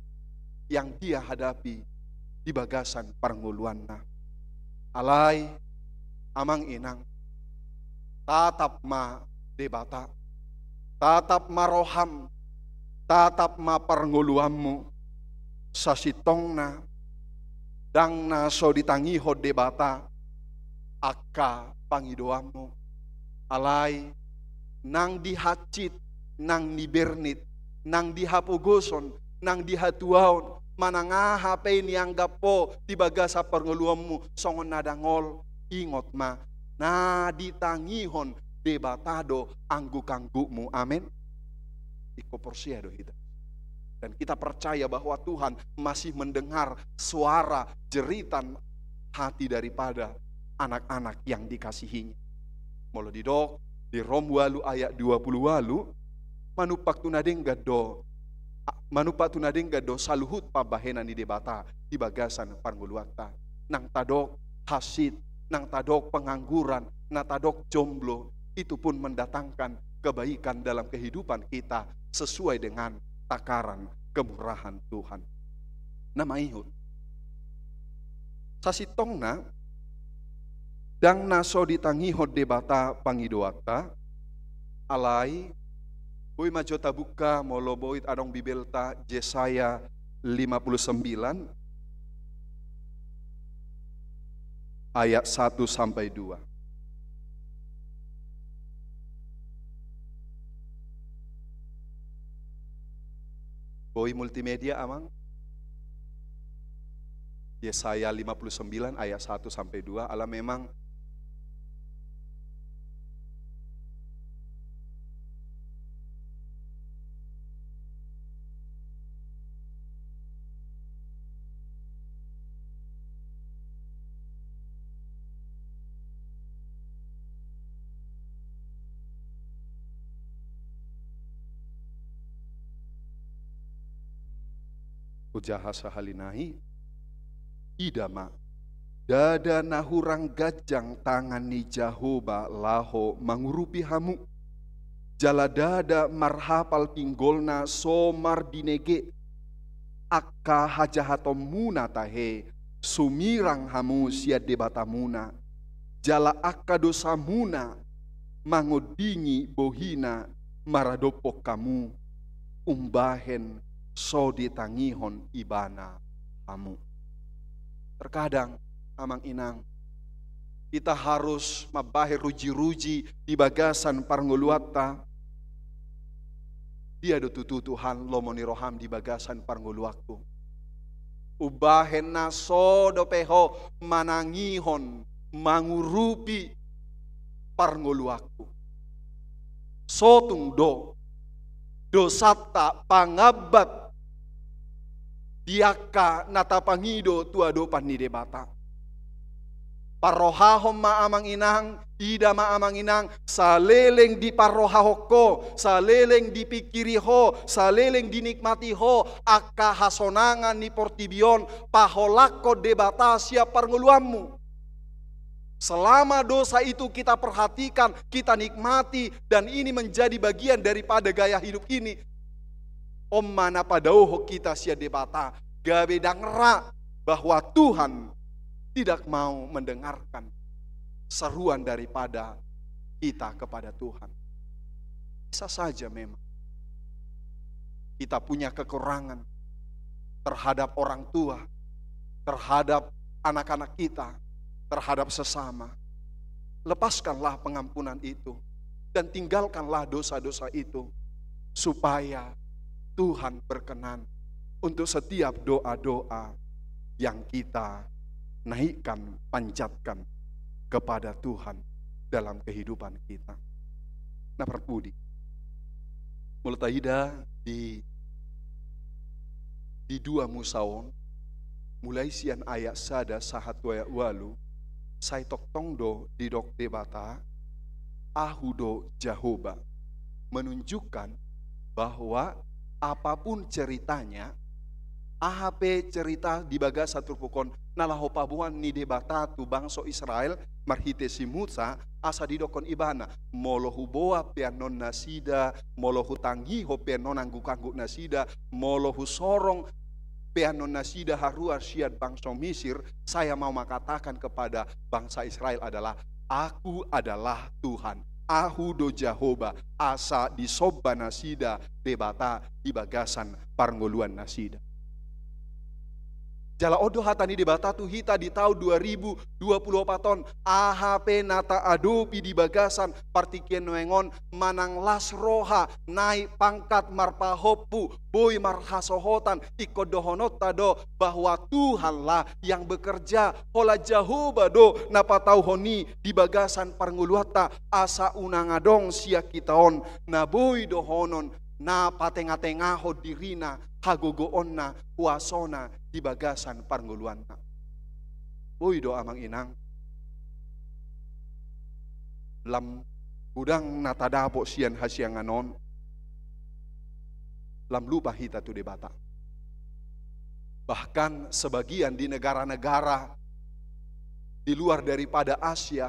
yang dia hadapi di bagasan parngoluanna. Alai, amang inang, tatap ma Debata, tatap ma roham, tatap ma parngoluanmu, sasintongna ndang na so ditangihon Debata angka pangidoanmu. Alai nang di hansit, nang di bernit, nang di hapogoson, nang di hatuaon, manang aha pe nianggap ho di bagasan parngoluanmu songon na dangol, ingot ma, na ditangihon Debata do angguk-anggukmu. Amen. Ingkon porsea do hita. Dan kita percaya bahwa Tuhan masih mendengar suara jeritan hati daripada anak-anak yang dikasihinya. Molo didok di Rom ualu ayat dua puluh ualu, manumpak tu na denggan do, manumpak tu na denggan do saluhut pambahenan ni Debata di bagasan parngoluanta. Nang tadok hansit, nang tadok pengangguran, nang tadok jomblo, itu pun mendatangkan kebaikan dalam kehidupan kita sesuai dengan takaran kemurahan Tuhan. Na maihut. Sasintongna, ndang na so ditangihon Debata pangidoanta, alai, boi ma jo tabuka molo boi adong Bibelta, Jesaya lima puluh sembilan ayat satu sampai dua. Boi multimedia, amang? Yesaya lima puluh sembilan ayat satu sampai dua, ala memang Hujaha sahali nai, ida ma, ndada na hurang ganjang tangan ni Jahowa laho mangurupi hamu, jala ndada marhapal pinggolna so marbinege. Angka hajahatonmuna tahe, sumirang hamu sian debatamuna, jala angka dosamuna mangondingi bohina maradophon hamu, umbahen so ditangihon ibana hamu. Terkadang, amang inang, kita harus mambahen ruji-ruji di bagasan parngoluanta. Dia do tutu, Tuhan, lomo ni roham di bagasan parngoluanku? Umbahen na so dope ho manangihon, mangurupi parngoluanku? Sotung do dosanta pangambat di angka na tapangido tu adopan ni Debata. Parrohahon ma, amang inang, ida ma, amang inang, saleleng diparrohahon ho, saleleng dipingkiri ho, saleleng dinikmati ho angka hasonangan ni portibi on, paholanghon Debata sian parngoluanmu. Selama dosa itu kita perhatikan, kita nikmati, dan ini menjadi bagian daripada gaya hidup ini, on ma na padaohon hita sian Debata, gabe ndang ra bahwa Tuhan tidak mau mendengarkan seruan daripada kita kepada Tuhan. Bisa saja memang kita punya kekurangan terhadap orang tua, terhadap anak-anak kita, terhadap sesama. Lepaskanlah pengampunan itu dan tinggalkanlah dosa-dosa itu, supaya Tuhan berkenan untuk setiap doa-doa yang kita naikkan, panjatkan kepada Tuhan dalam kehidupan kita. Na parpudi, molo taida di, di dua Musa on, mulai sian ayat sada sahat tu ayat ualu, sai tongtong do didok Debata, "Ahu do Jahowa," menunjukkan bahwa apapun ceritanya, aha pe cerita di bagasan turpuk on na laho paboan ni Debata tu bangso Israel marhite si Musa, asa didokkon ibana, "Molo huboan pe annon nasida, molo hutangihon pe annon angguk-angguk nasida, molo husorong pe annon nasida haruar sian bangso Misir, saya mau mengatakan kepada bangsa Israel adalah, Aku adalah Tuhan, Ahu do Jahowa," asa disomba nasida Debata di bagasan parngoluan nasida. Jala on do hata ni Debata tu hita di taon dua ribu dua puluh opat on, aha pe na taadopi di bagasan partingkian nuaeng on, manang las roha, naik pangkat, marpahompu, boi marhasohotan, ingkon dohononta do bahwa Tuhanlah yang bekerja, holan Jahowa do na patauhon i di bagasan parngoluanta, asa unang adong sian hita on na boi dohonon na patengatengahon dirina, hagogoonna, kuasona di bagasan parngoluanna. Boi do, amang inang, lam godang na tadapot sian hasiangan on, lam lupa hita tu Debata. Bahkan sebagian di negara-negara di luar daripada Asia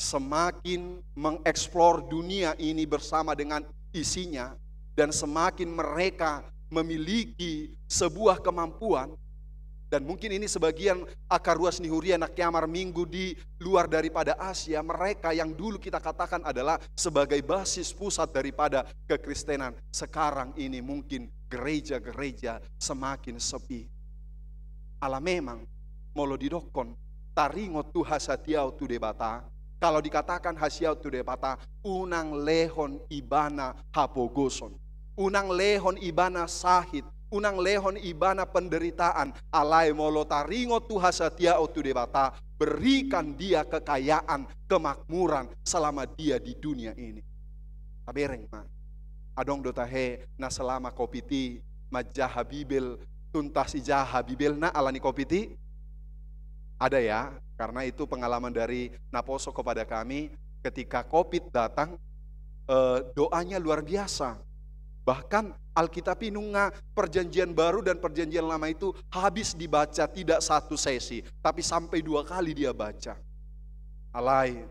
semakin mengeksplor dunia ini bersama dengan isinya, dan semakin mereka memiliki sebuah kemampuan, dan mungkin ini sebagian akar ruas ni huria na hea marminggu di luar daripada Asia, mereka yang dulu kita katakan adalah sebagai basis pusat daripada kekristenan, sekarang ini mungkin gereja-gereja semakin sepi. Ala memang, molo didokkon taringot tu hasatiaon tu Debata, kalau dikatakan hasatiaon tu Debata, unang lehon ibana hapogoson, unang lehon ibana sahit, unang lehon ibana penderitaan. Alai molo taringot tu hasatiaon tu Debata, berikan dia kekayaan, kemakmuran selama dia di dunia ini. Tabereng ma. Adong do tahe na selama covid i manjaha Bibel, tuntas ijaha Bibelna ala ni covid i? Ada ya, karena itu pengalaman dari naposo kepada kami, ketika covid datang, eh, doanya luar biasa. Bahkan Alkitab i nunga Perjanjian Baru dan Perjanjian Lama itu habis dibaca, tidak satu sesi, tapi sampai dua kali dia baca. Alai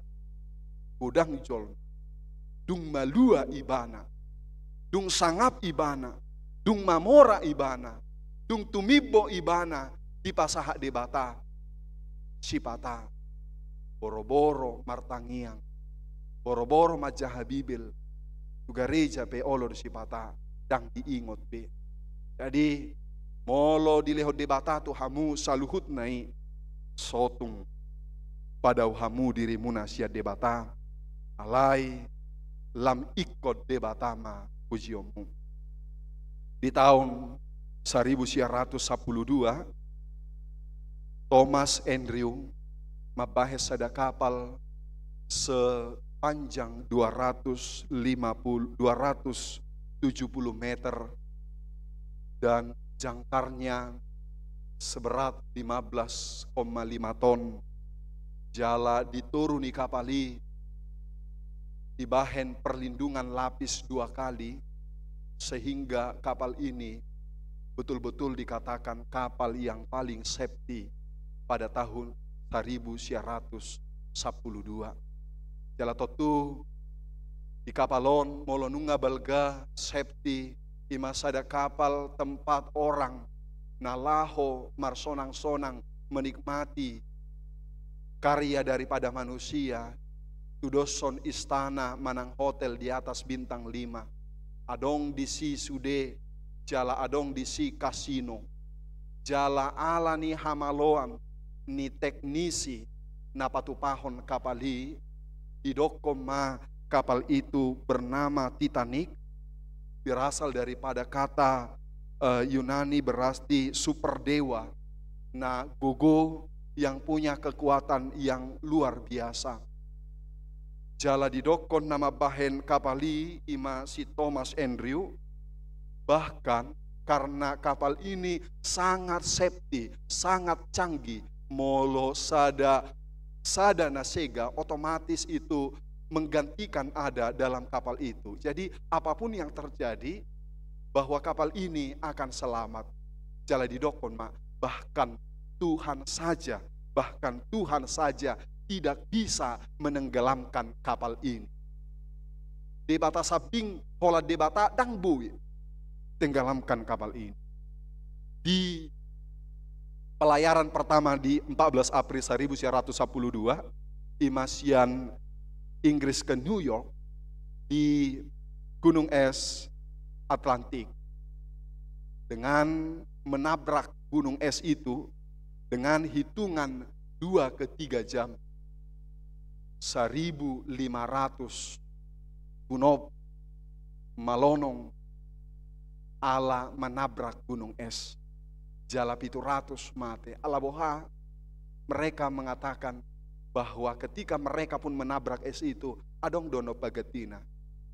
godang jolma, dung malua ibana, dung sangap ibana, dung mamora ibana, dung tumimbo ibana, dipasahat Debata sipata boro-boro martangiang, boro-boro manjaha Bibel tu gareja pe, olo do sipata ndang diingot be. Jadi, Molo dilehon Debata tu hamu saluhutna i, sotung padao hamu dirimuna sian Debata, alai lam ingkon Debata ma pujionmu. Di taon saribu sia ratus sampulu dua, Thomas Andrew mambahen sada kapal sepanjang dua ratus lima puluh, dua ratus tujuh puluh meter dan jangkarnya seberat lima belas koma lima ton. Jala di toru ni kapal i dibahen perlindungan lapis dua kali, sehingga kapal ini betul-betul dikatakan kapal yang paling safety pada tahun saribu sia ratus sampulu dua. Jala tontu di kapal on molo nunga balga safety, i ma sada kapal tempat orang na laho marsonang-sonang menikmati karya daripada manusia, tudoshon istana manang hotel di atas bintang lima. Adong disi sude, jala adong disi kasino. Jala ala ni hamaloan ni teknisi na patupahon kapal i, didokkon ma kapal itu bernama Titanic, berasal daripada kata, eh, Yunani berarti super dewa, na gogo, yang punya kekuatan yang luar biasa. Jala didokkon na mambahen kapal i, i ma si Thomas Andrew, bahkan karena kapal ini sangat safety, sangat canggih, molo sada, sada na sega, otomatis itu menggantikan ada dalam kapal itu. Jadi, apapun yang terjadi, bahwa kapal ini akan selamat. Jala didokkon ma, bahkan Tuhan saja, bahkan Tuhan saja tidak bisa menenggelamkan kapal ini. Debata sambing, holan Debata, ndang boi tenggelamkan kapal ini. Di pelayaran pertama di empat belas April saribu sia ratus sampulu dua, i ma sian Inggris ke New York, di gunung es Atlantik. Dengan menabrak gunung es itu, dengan hitungan dua ke tiga jam, saribu lima ratus kunop malonong ala manabrak gunung es. Jala pitu ratus mate. Ala boha? Mereka mengatakan bahwa ketika mereka pun menabrak es itu, adong do na panggantina.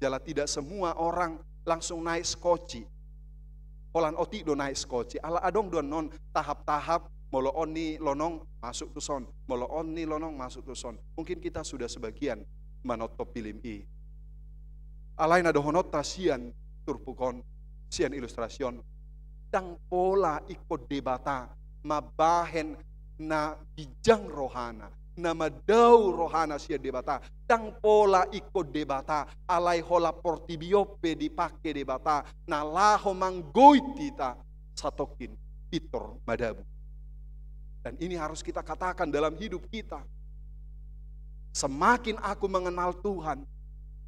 Jala tidak semua orang langsung naik skoci. Holan otik do naik skoci. Ala adong do annon tahap-tahap, molo on ni lonong masuk tu son, molo on ni lonong masuk tu son. Mungkin kita sudah sebagian manonton film i. Alai na dohononta sian turpuk on, sian ilustrasi on, ndang pola ingkon Debata mambahen na ginjang rohana, na mandao rohana sian Debata. Ndang pola ingkon Debata, alai holan portibi on pe dipangke Debata na laho manggoit hita satongkin pintor madabu. Dan ini harus kita katakan dalam hidup kita. Semakin aku mengenal Tuhan,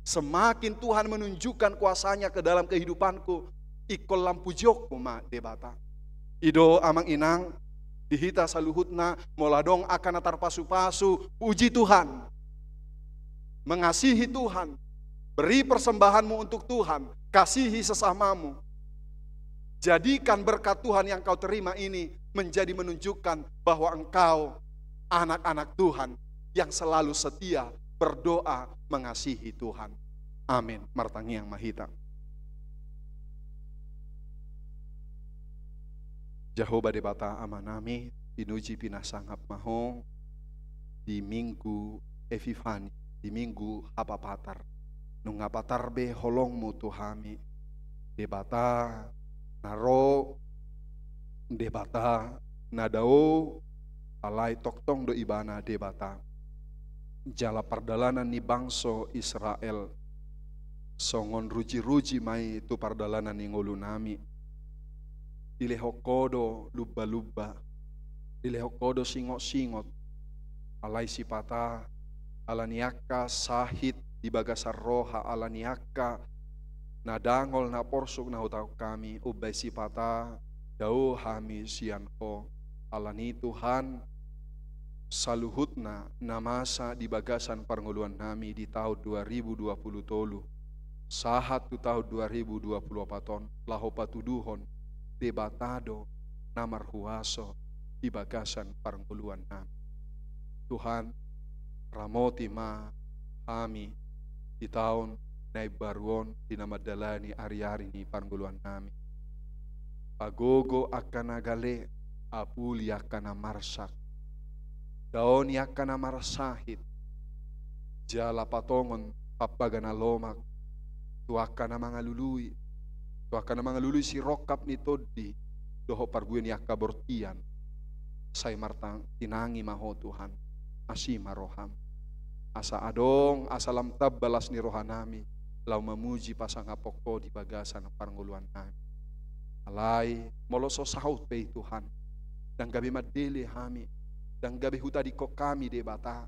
semakin Tuhan menunjukkan kuasa-Nya ke dalam kehidupanku, ingkon lam pujionku ma Debata. I do, amang inang, di hita saluhutna, molo adong angka na tarpasu-pasu, puji Tuhan. Mengasihi Tuhan, beri persembahanmu untuk Tuhan, kasihi sesamamu. Jadikan berkat Tuhan yang kau terima ini menjadi menunjukkan bahwa engkau anak-anak Tuhan yang selalu setia berdoa mengasihi Tuhan. Amin. Martangiang ma hita. Jahowa Debata Amanami, pinuji pinasangap ma Ho di Minggu Epifani, di Minggu Hapapatar. Nunga patar be holong-Mu tu hami, Debata na ro, Debata na dao, alai tongtong do Ibana Debata. Jala pardalanan ni bangso Israel songon ruji-ruji ma i tu pardalanan ni ngolunami. Dilehon Ho do lumba-lumba, dilehon Ho do singot-singot. Alai sipata, ala ni angka sahit di bagasan roha, ala ni angka na dangol, na porsuk na hutaon hami, umbahen sipata dao hami sian Ho. Alani Tuhan, saluhutna na masa di bagasan parngoluannami di taon dua ribu dua puluh tolu sahat tu taon dua ribu dua puluh opat on, laho patuduhon Debata do na marhuaso di bagasan parngoluannami. Tuhan, ramoti ma hami di taon na imbaru on, di na mandalani ari-ari ni parngoluannami. Pagogo angka na gale, apuli angka na marsak, daoni angka na marsahit, jala patongon pampaga na lomak tu angka na mangalului, tu angka na mangalului sirongkap ni tondi dohot parbue ni angka bortian. Sai martinangi ma Ho Tuhan, asi ma roham, asa adong, asa lam tamba las ni rohanami laho mamuji pasangaphon Ho di bagasan parngoluannami. Alai molo so saut pe i Tuhan, ndang gabe mandele hami, ndang gabe hutadingkon hami Debata,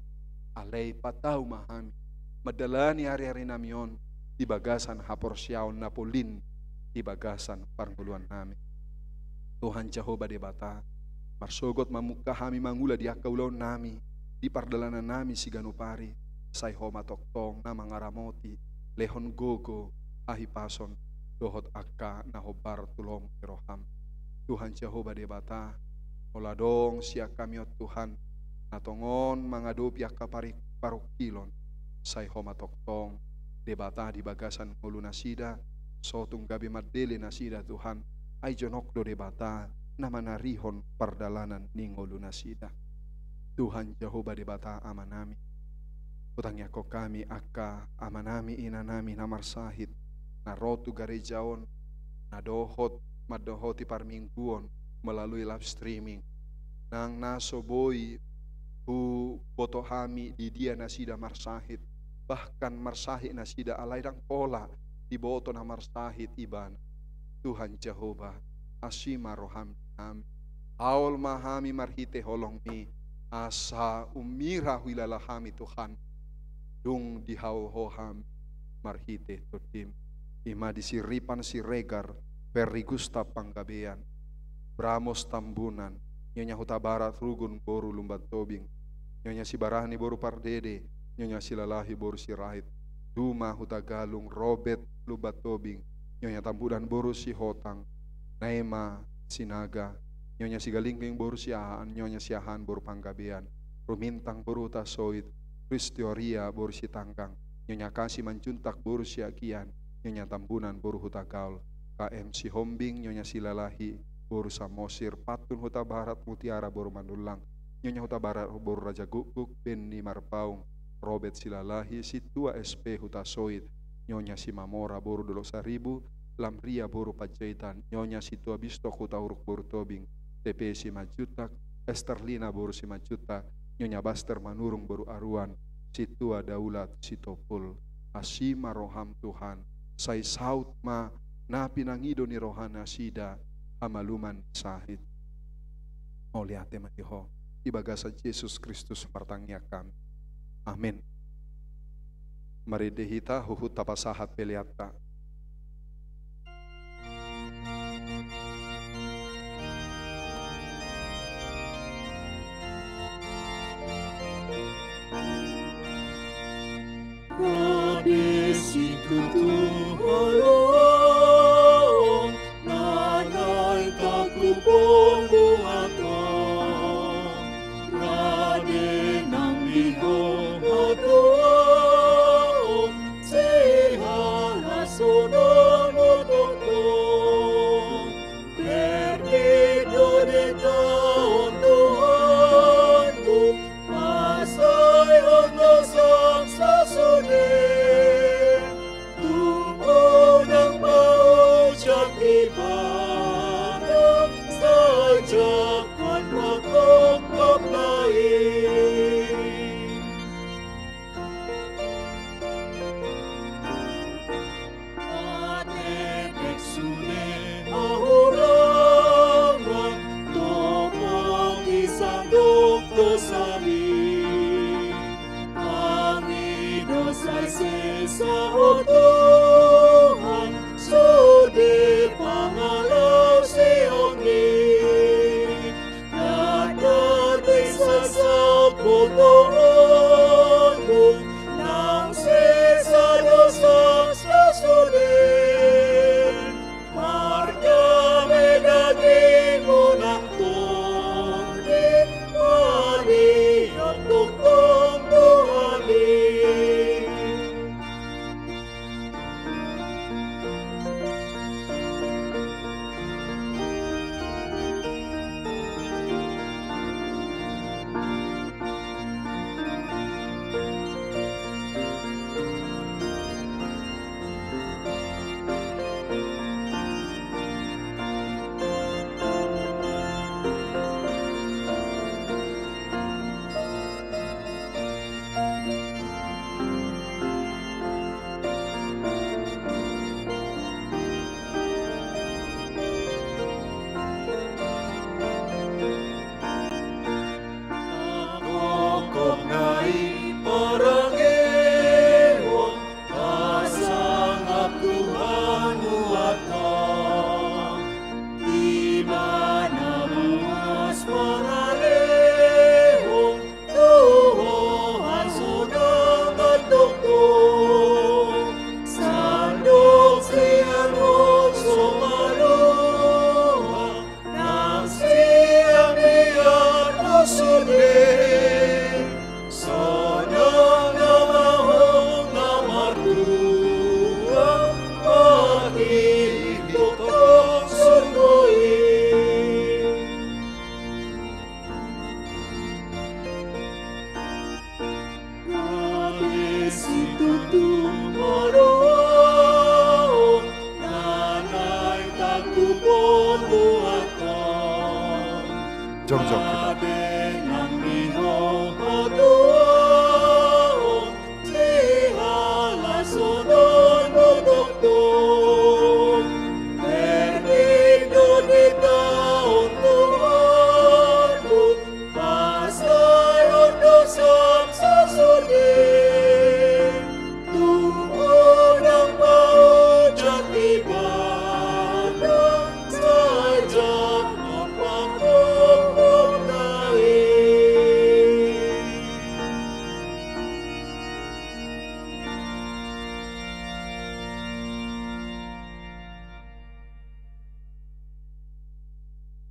alai patau ma hami mandalani ari-arinami on di bagasan haporseaon na polin di bagasan parngoluannami. Tuhan Jahowa Debata, marsogot mamungka hami mangula di angka ulaonnami, di pardalanannami siganup ari, sai Ho ma tongtong na mangaramoti, lehon gogo, hahipason, dohot angka na hombar tu lomo ni roham. Tuhan Jahowa Debata, molo adong sian hami on Tuhan, na tongon mangadopi angka pari-, parungkilon, sai Ho ma tongtong Debata di bagasan ngolunasida, so tung gabe mandele nasida Tuhan, ai jonok do Debata na manarihon pardalanan ni ngolunasida. Tuhan Jahowa Debata Amanami, hutangiangkon hami angka amanami inanami na marsahit, na ro tu gareja on, na dohot mandohoti parmingguon melalui live streaming, nang na so boi huboto hami di dia nasida marsahit, bahkan marsahit nasida alai ndang pola diboto na marsahit ibana. Tuhan Jahowa, asi ma roham di hami. Haol ma hami marhite holongmi, asa ummira huilala hami Tuhan, dung dihaol Ho hami marhite tondim. I ma di si Ripan Siregar, Perry Gustav Panggabean, Bramos Tambunan, Nyonya Hutabarat Rugun boru Lumban Tobing, Nyonya Sibarani boru Pardede, Nyonya Silalahi boru Sirait, Duma Hutagalung, Robert Lumban Tobing, Nyonya Tambunan boru Sihotang, Naima Sinaga, Nyonya Sigalingging boru Siahaan, Nyonya Siahaan boru Panggabean, Rumintang boru Hutasoit, Kristioria boru Sitanggang, Nyonya Kasi Manjuntak boru Siagian, Nyonya Tambunan boru Hutagaol, K M Sihombing, Nyonya Silalahi boru Samosir, Patun Hutabarat, Mutiara boru Manullang, Nyonya Hutabarat boru Rajagukguk, Benny Marpaung, Robert Silalahi, Sintua S P Hutasoit, Nyonya Simamora boru Dolok Saribu, Lamria boru Panjaitan, Nyonya Sintua Bistok Hutauruk boru Tobing, T P Simanjuntak, Esterlina boru Simanjuntak, Nyonya Baster Manurung boru Aruan, Sintua Daulat Sitompul. Asi ma roham Tuhan, sai saut ma na pinangido ni rohanasida hamaluman ni sahit. Mauliate ma di Ho, di bagasan Jesus Kristus martangiang hami. Amen. Marende hita huhut tapasahat peleanta. Rade situtu holong, na naeng tangkuphon buat on. Rade nang bihom hatop, sihala sonang mototong. Permit do deta on Tuhanku, pasaehon do sangsa sude. Tung unang paojak ibana, sai jangkon mangkopkop lae. Atetek sude hahurangan, tong Jongjong hita.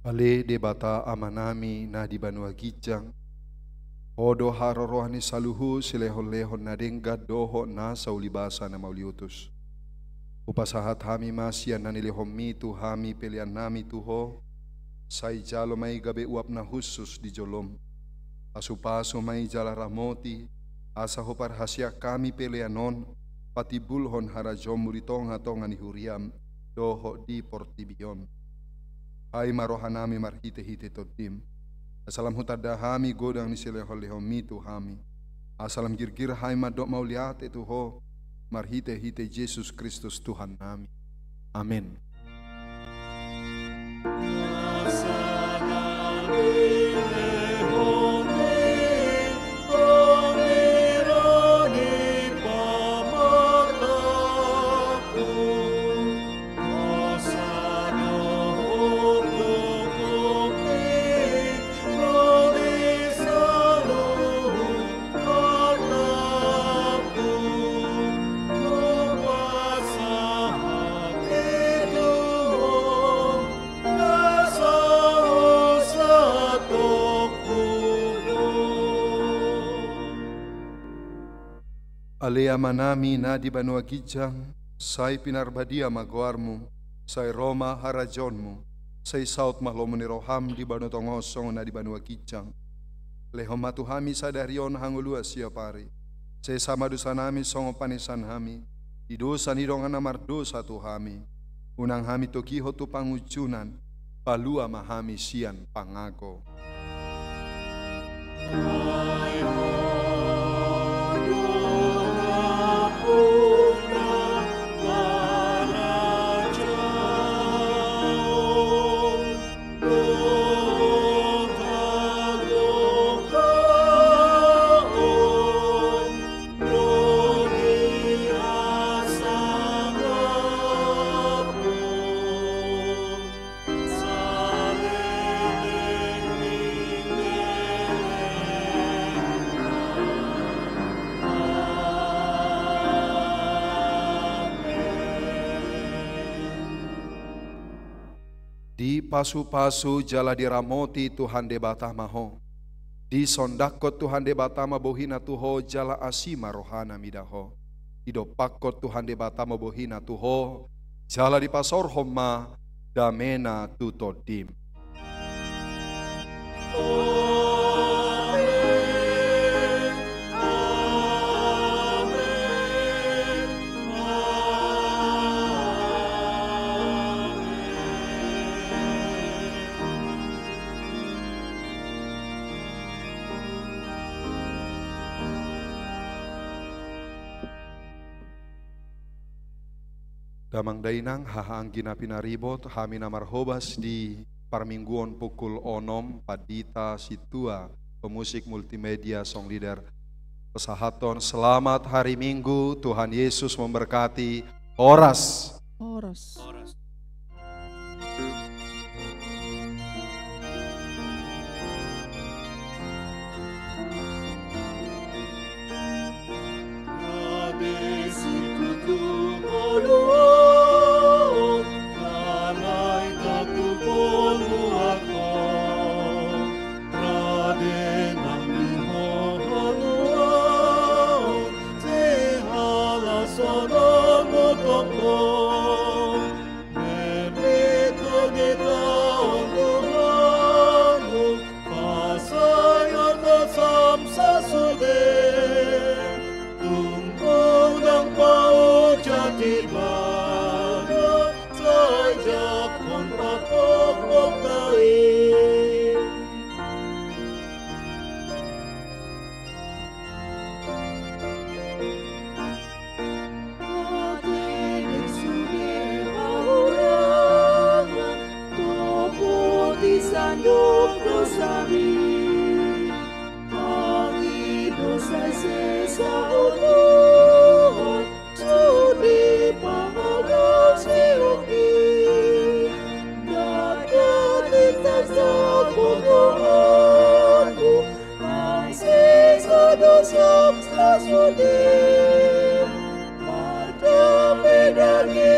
Ale Debata Amanami na di banua ginjang, Ho do haroroan ni saluhut silehonlehon na denggan dohot nasa ulibasa na mauliutus. Hupasahat hami ma sian na nilehonmi tu hami peleannami tu Ho, sai jalo ma i gabe uap na hushus di jolom. Pasupasu ma i jala ramoti, asa huparhaseang hami pelean on patimbulhon harajaonmu di tongatonga ni huriam dohot di portibi on. Hai ma rohanami marhitehite Tondim, asa lam hutanda hami godang ni silehonlehonmi tu hami, asa lam girgir hami mandok mauliate tu Ho marhitehite Jesus Kristus Tuhannami. Amen. Ale Amanami na di banua ginjang, sai pinarbadia ma goarmu, sai ro ma harajaonmu, sai saut ma lomo ni roham di banua tonga on songon na di banua ginjang. Lehon ma tu hami sadari on hangoluan siapari. Sesa ma dosanami songon panesanami di dosa ni dongan na mardosa tu hami. Unang hami togihon tu pangunjunan, palua ma hami sian pangago. Dipasupasu jala diramoti Tuhan Debata ma ho. Disondangkon Tuhan Debata ma bohina tu ho jala asi ma rohana mida ho. Didompakkon Tuhan Debata ma bohina tu ho jala dipasaorhon ma damena tu tondim. Damang dainang, haha anggi na pinaribot, hami na marhobas di parmingguon pukul onom, pandita, sintua, pemusik, multimedia, song leader, pasahathon selamat hari Minggu, Tuhan Yesus memberkati. Horas. Horas. Dohot dosami, mangido sai sesa, o Tuhan, sude pangalaosion i. Ndada tinta sabotoanmu, nang sesa dosam sasude. Mandame daging